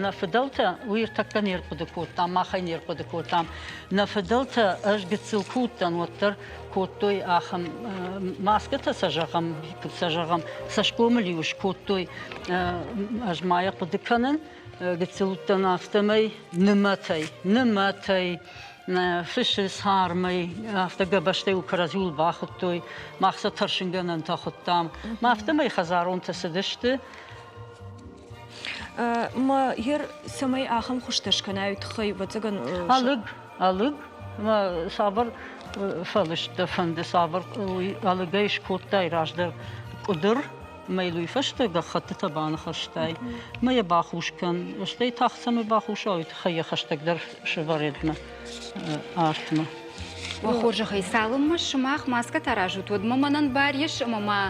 нӕ фыдӕлтӕ уый ӕртӕккӕ не рхъуыды кодтам, махӕй не рхъуыды кодтам. Нӕ фыдӕлтӕ, ӕз гыццыл куы уыдтӕн, уӕддӕр кодтой ахӕм маскӕтӕ сӕ зӕгъӕм, куыд сӕ зӕгъӕм, цӕсгомыл-иу скодтой, ӕз ма йӕ хъуыды кӕнын, гыццыл уыдтӕн афтӕмӕй нымӕтӕй, нымӕтӕй, фысы цармӕй, афтӕ гӕбӕзтӕй-иу кӕрӕдзиуыл бахуыдтой, мах сӕ тӕрсынгӕнӕнтӕ хуыдтам. Ма афтӕмӕй хӕдзаронтӕ цыдысты. Мӕ ер цӕмӕй ахӕм хуызтӕ скӕнай, уый тыххӕй, ӕвӕццӕгӕн... Ӕлыг, ӕлыг, ӕмӕ цавӕр фӕлыст дӕ фӕнды, цавӕр уый ӕлыгӕй скодтай раздӕр къуыдыр, ӕмӕ йыл уый фӕстӕ гӕххӕттытӕ баныхӕстай, ӕмӕ йӕ бахус кӕн, стӕй тагъд цӕмӕй бахус уа, уый тыххӕй йӕ хӕстӕгдӕр сӕвӕрӕд мӕ артмӕ. Уӕ хорзӕхӕй, цалынмӕ сымах маскӕтӕ аразут, уӕдмӕ мӕнӕн бар ис ӕмӕ ма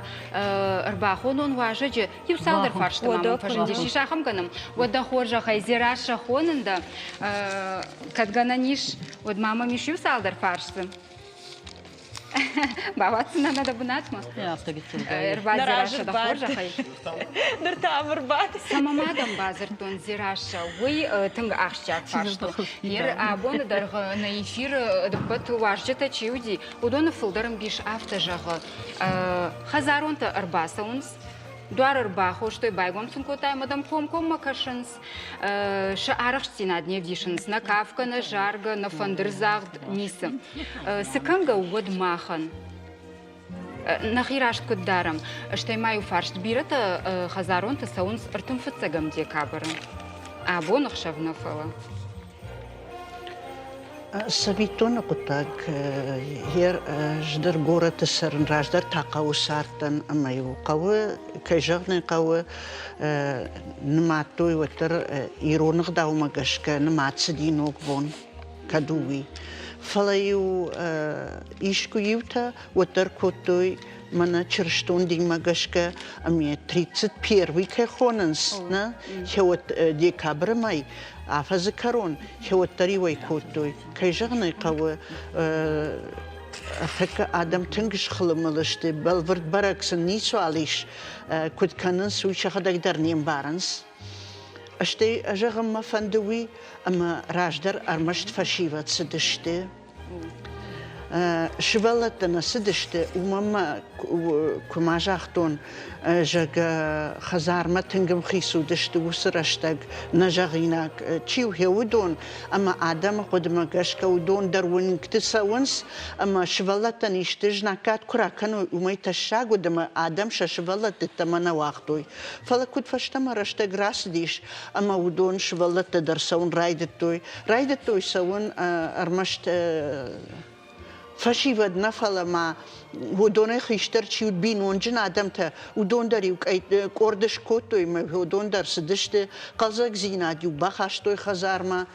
ӕрбахонон уазӕджы. Иу цалдӕр фарсты ма мӕм фӕзындис. Ис ахӕм гӕнӕн? Уӕд дӕ хорзӕхӕй, Дзерассӕ, хонын дӕ. Кӕд гӕнӕн ис, уӕд ма мӕм ис иу цалдӕр фарсты. Бауадздзынӕ нӕ дӕ бынатмӕ? Ӕрбадзерассӕ дӕ хорзӕхӕй. Ныр та ам ӕрбад. Цӕмӕ ма дӕм бадзырдтон, Дзерассӕ, уый тынг ахсджиаг фарст у. Ер абоны дӕргъы нӕ эфиры ӕдӕппӕт уазджытӕ чи уыди, уыдоны фылдӕр ӕмбис афтӕ зӕгъы. Хӕдзаронтӕ ӕрбацӕуынц, дуар ӕрбахостой, байгом сын кодтай ӕмӕ дӕм комкоммӕ кӕсынц. Сӕ арӕхстдзинад не вдисынц, нӕ кафгӕ, нӕ заргӕ, нӕ фӕндырдзагъд, ницы. Цы кӕнгӕ у уӕд махӕн? Нӕхи раст куыд дарӕм? Стӕй ма иу фарст. Бирӕтӕ хӕдзаронты цӕуынц 35 декабры. Абон ӕхсӕв нӕ фӕлӕ. Цӕвиттоны хъуыддаг ӕз дӕр горӕты цӕрын, раздӕр та хъӕуы цардтӕн ӕмӕ-иу хъӕуы, кӕй зӕгъын ӕй хъӕуы, нымадтой уӕддӕр ирон ӕгъдаумӕ гӕсгӕ нымад цыди Ногбон, кӕд у уый. Фӕлӕ-иу искуы-иутӕ уӕддӕр кодтой мӕнӕ чырыстон динмӕ гӕсгӕ ӕмӕ 31-й кӕй хонынц, нӕ, декабры мӕй, афӕдзы кӕрон хиуӕттӕ иуӕй кодтой. Кӕй зӕгъын ӕй хъӕуы, ӕртӕккӕ адӕм тынг схылымыл сты, бӕлвырд бӕрӕг сын ницуал ис, куыд кӕнынц, уый сӕхӕдӕг дӕр не мбарынц. Стӕй зӕгъын мӕ фӕнды уый, ӕмӕ раздӕр ӕрмӕст фӕсивӕд цыдысты. Сывӕллӕттӕ нӕ цыдысты, уымӕн ма куы ма загътон, зӕгъгӕ, хӕдзармӕ тынг ӕмхиц уыдысты уыцы рӕстӕг нӕ зӕгъинаг чи у, уыдон, ӕмӕ адӕмы хъуыдымӕ гӕсгӕ уыдон дӕр уынгты цӕуынц, ӕмӕ сывӕллӕттӕн исты знаггад куы ракӕной, уымӕй тӕссаг уыд, ӕмӕ адӕм сӕ сывӕллӕтты ӕддӕмӕ нӕ уагътой. Фӕлӕ куыд фӕстӕмӕ рӕстӕг рацыдис, ӕмӕ уыдон сывӕллӕттӕ дӕр цӕуын райдыдтой. Райдыдтой цӕуын ӕрмӕст фӕсивӕд нӕ, фӕлӕ ма уыдонӕй хистӕр чи уыд, бинонджын адӕмтӕ, уыдон дӕр-иу къорд скодтой ӕмӕ уыдон дӕр цыдысты, хъӕлдзӕгдзинад-иу бахастой хӕдзармӕ.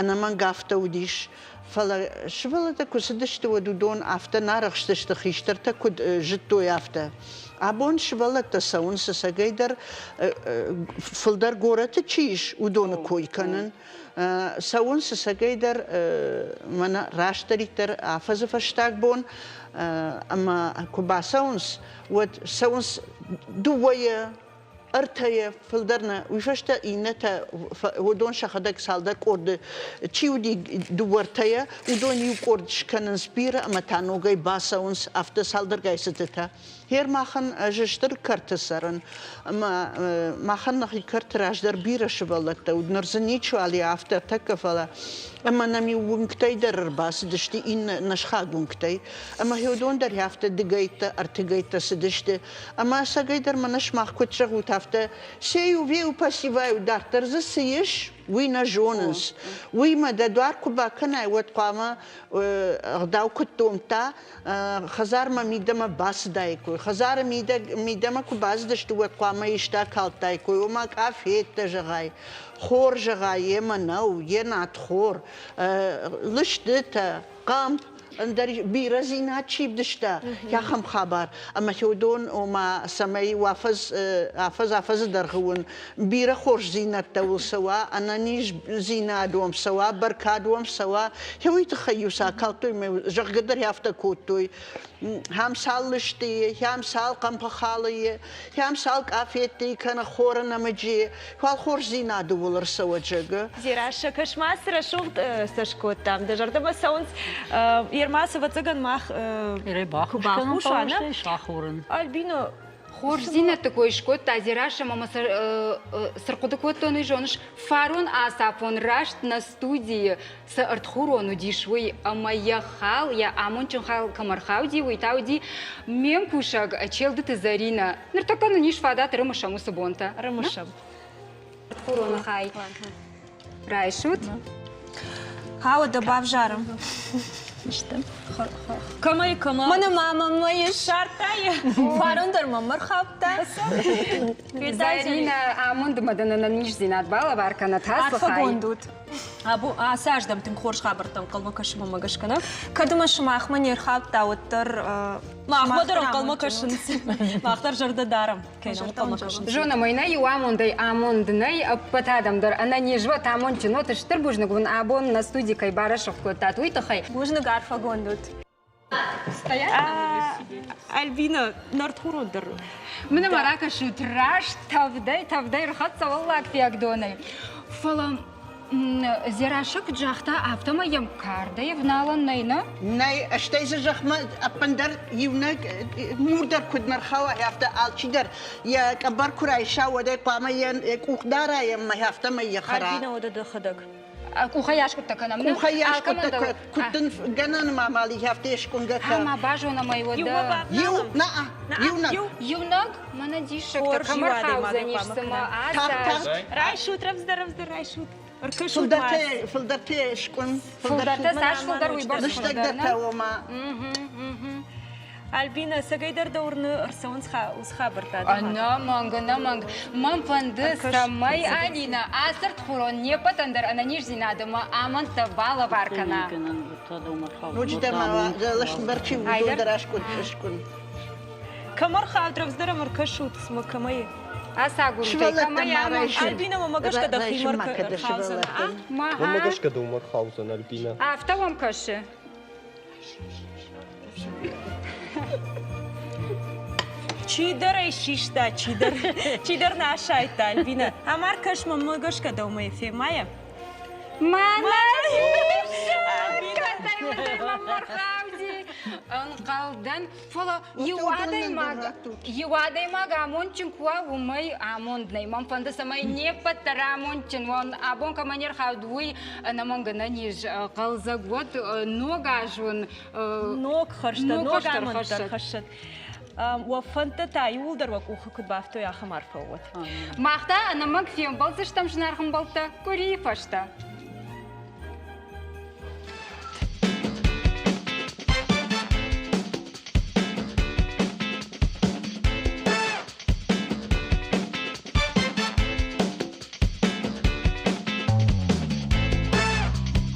Ӕнӕмӕнг афтӕ уыдис. Фӕлӕ сывӕллӕттӕ куы цыдысты, уӕд уыдон афтӕ нӕ арӕхстысты, хистӕртӕ куыд зыдтой, афтӕ. Абон сывӕллӕттӕ цӕуынц ӕцӕгӕйдӕр фылдӕр горӕты чи ис, уыдоны кой кӕнын. Цӕуынц ӕцӕгӕйдӕр мӕнӕ растдӕриддӕр афӕдзы фӕстаг бон ӕмӕ куы бацӕуынц, уӕд цӕуынц дыууӕйӕ, ӕртӕйӕ фылдӕр нӕ. Уый фӕстӕ иннӕтӕ, уыдон сӕхӕдӕг цалдӕр къорды чи уыди дыууӕ ӕртӕйӕ, уыдон иу къорд скӕнынц бирӕ ӕмӕ та ногӕй бацӕуынц афтӕ цалдӕргай цытытӕ. Гъер махӕн ӕз стыр кӕрты цӕрын ӕмӕ махӕн нӕхи кӕрты раздӕр бирӕ сывӕллӕттӕ уыд, ныр дзы ничиуал и афтӕ ӕртӕккӕ, фӕлӕ ӕмӕ нӕм-иу уынгтӕй дӕр ӕрбацыдысты иннӕ нӕ сыхаг уынгтӕй. Ӕмӕ уыдон дӕр афтӕ дыгӕйттӕ, ӕртыгӕйттӕ цыдысты. Ӕмӕ ӕцӕгӕйдӕр мӕнӕ сымах куыд зӕгъут, афтӕ сею, вею, пассиваю, дарддӕр дзы цы ис, уый нӕ зонынц. Уыимӕ дӕ дуар куы бакӕнай, уӕд хъуамӕ ӕгъдау куыд домдта, хӕдзармӕ мидӕмӕ бацыдаиккой. Хӕдзары мидӕмӕ куы бацыдысты, уӕд хъуамӕ исты акалдтаиккой, ома къафеттӕ зӕгъай, хор зӕгъай, йемӕ нӕу, йе надхор, лыстытӕ, хъӕмп, ӕндӕр бирӕдзинад чи вдыста, ахӕм хабар. Ӕмӕ уыдон, ома, цӕмӕй афӕдз, афӕдз афӕдзы дӕргъы уын бирӕ хорздзинӕдтӕ уыл цӕуа, ӕнӕниздзинад уӕм цӕуа, бӕркад уӕм цӕуа, уый тыххӕй-иу сӕ акалдтой ӕмӕ зӕгъгӕ дӕр афтӕ кодтой. Хӕм цал лыстыйы, хӕм цал хъӕмпыхалыйы, хӕм цал къафеттыйы кӕнӕ хоры нӕмыджы, уал хорздзинады уыл ӕрцӕуӕд, зӕгъы. Дзерассӕ, кӕс-ма, цы рӕсугъд сӕ скодтам. Дӕ зӕрдӕмӕ цӕуынц. Ермас, ӕвӕццӕгӕн, мах куы бахус уа, нӕ? Альбина, Хорздзинӕдты кой скодта Дзерассӕ ӕмӕ цы рхъуыды кодтон, уый зоныс? Фарон ацафон раст нӕ студийы цы ӕртхурон уыдис, уый ӕмӕ йӕ хал, йӕ амондджын хал кӕм ӕрхауди, уый та уыди ме мкусӕг Челдыты Зӕринӕ. Ныртӕккӕ нын ис фадат ӕрымысӕм уыцы бонтӕ. Ӕрымысӕм. Ӕртхуроны хай райсут. Хауы дӕ бавзарӕм. Кӕмӕй кӕмӕ? Мӕнӕ мамӕ мӕ ссардта йӕ. Фарон дӕр мӕм ӕрхаудта. Зӕринӕ, амондмӕ дын ӕнӕниздзинад балӕвар кӕнӕд ацы хай. Арфӕгонд ут. Ацы аз дӕм тынг хорз хабӕрттӕ ӕнхъӕлмӕ кӕсы мӕнмӕ гӕсгӕ, нӕ? Кӕд ӕмӕ сымахмӕ не рхаудта, уӕддӕр Махмӕ дӕр ӕнхъӕлмӕ кӕсынц. Мах дӕр зӕрдӕ дарӕм, кӕй нӕм ӕнхъӕлмӕ кӕсынц. Зонӕм ӕй, нӕ иу амондӕй амонд нӕй, ӕппӕт адӕм дӕр ӕнӕниз уӕт, амондджын уӕт. Стыр бузныг уын абон нӕ студи кӕй барӕсугъд кодтат, уый тыххӕй. Бузныг, арфӕгонд ут. Альбина, нартхурон дӕр. Мын ма ракӕсут раст тӕвдӕй, тӕвдӕй рхӕццӕ уӕллаг фиагдонӕй. Фӕлӕ Дзерассӕ куыд загъта, афтӕмӕй йӕм кардӕй ӕвналӕн нӕй, нӕ? Нӕй, стӕй дзы зӕхмӕ ӕппындӕр иунӕг мур дӕр куыд нӕ рхауа, афтӕ алчидӕр йӕ къӕбӕр куы райса, уӕд ӕй хъуамӕ йӕ къух дара ӕмӕ афтӕмӕй йӕ хӕра. Альбина, уӕдӕ дӕхӕдӕг. Къухӕй аскъуыдтӕ кӕнӕм. Къухӕй аскъуыдтӕ куыд дын гӕнӕн ма мал и, афтӕ скъуынгӕ кӕ. Ма базонӕм ӕй уӕдӕ. Иу, на, иунӕг. Иунӕг? Мӕнӕ диссӕгтӕ кӕм ӕрхаудзӕнис цымӕ ацы Райсут, рӕвдздӕр, рӕвдздӕр райсут. Фылдӕртӕ, фылдӕртӕ скъуын. Фылдӕртӕ цас фылдӕр, уыйбӕрц Лыстӕгдӕртӕ ома. Альбина, ӕцӕгӕйдӕр дӕ уырны ӕрцӕуынц уыцы хабӕрттӕ? Ӕнӕмӕнг, ӕнӕмӕнг. Мӕн фӕнды, цӕмӕй Алина ацы ртхурон не ппӕтӕн дӕр ӕнӕниздзинад ӕмӕ амӕндтӕ балӕвар кӕна. Ноджыдӕр ма лыстӕгдӕр чи у, уыдон дӕр аскъуын. Кӕм ӕрхауд, рӕвдздӕр ӕм ӕркӕсут, цымӕ кӕмӕй? Ацагурут ӕй, кӕмӕй амонд. Альбина, мӕмӕ гӕсгӕ дӕхимӕ ӕрхаудзӕн, а? Мӕнмӕ гӕсгӕ дӕумӕ ӕрхаудзӕн, Альбина. Афтӕ уӕм кӕсы? Чидӕр ӕй систа, чидӕр, чидӕр нӕ асайдта, Альбина. Ӕмӕ ӕркӕс мӕнмӕ гӕсгӕ дӕумӕ фемайӕ. Мӕнӕ Ӕнхъӕлдӕн, фӕлӕ иу адӕймаг, иу адӕймаг амондджын куы уа, уымӕй амонд нӕй. Мӕн фӕнды, цӕмӕй не ппӕт дӕр амондджын уӕм. Абон кӕмӕ не рхауд, уый ӕнӕмӕнг ӕнӕниз, хъӕлдзӕг уӕд, ног аз уын ног хӕрзтӕ, ног амонд дӕр хӕссӕд. Уӕ фӕндтӕ та иууылдӕр уӕ къухы куыд бафтой, ахӕм арфӕ уӕд. Мах та ӕнӕмӕнг фембӕлдзыстӕм зынаргъ ӕмбӕлттӕ къуырийы фӕстӕ.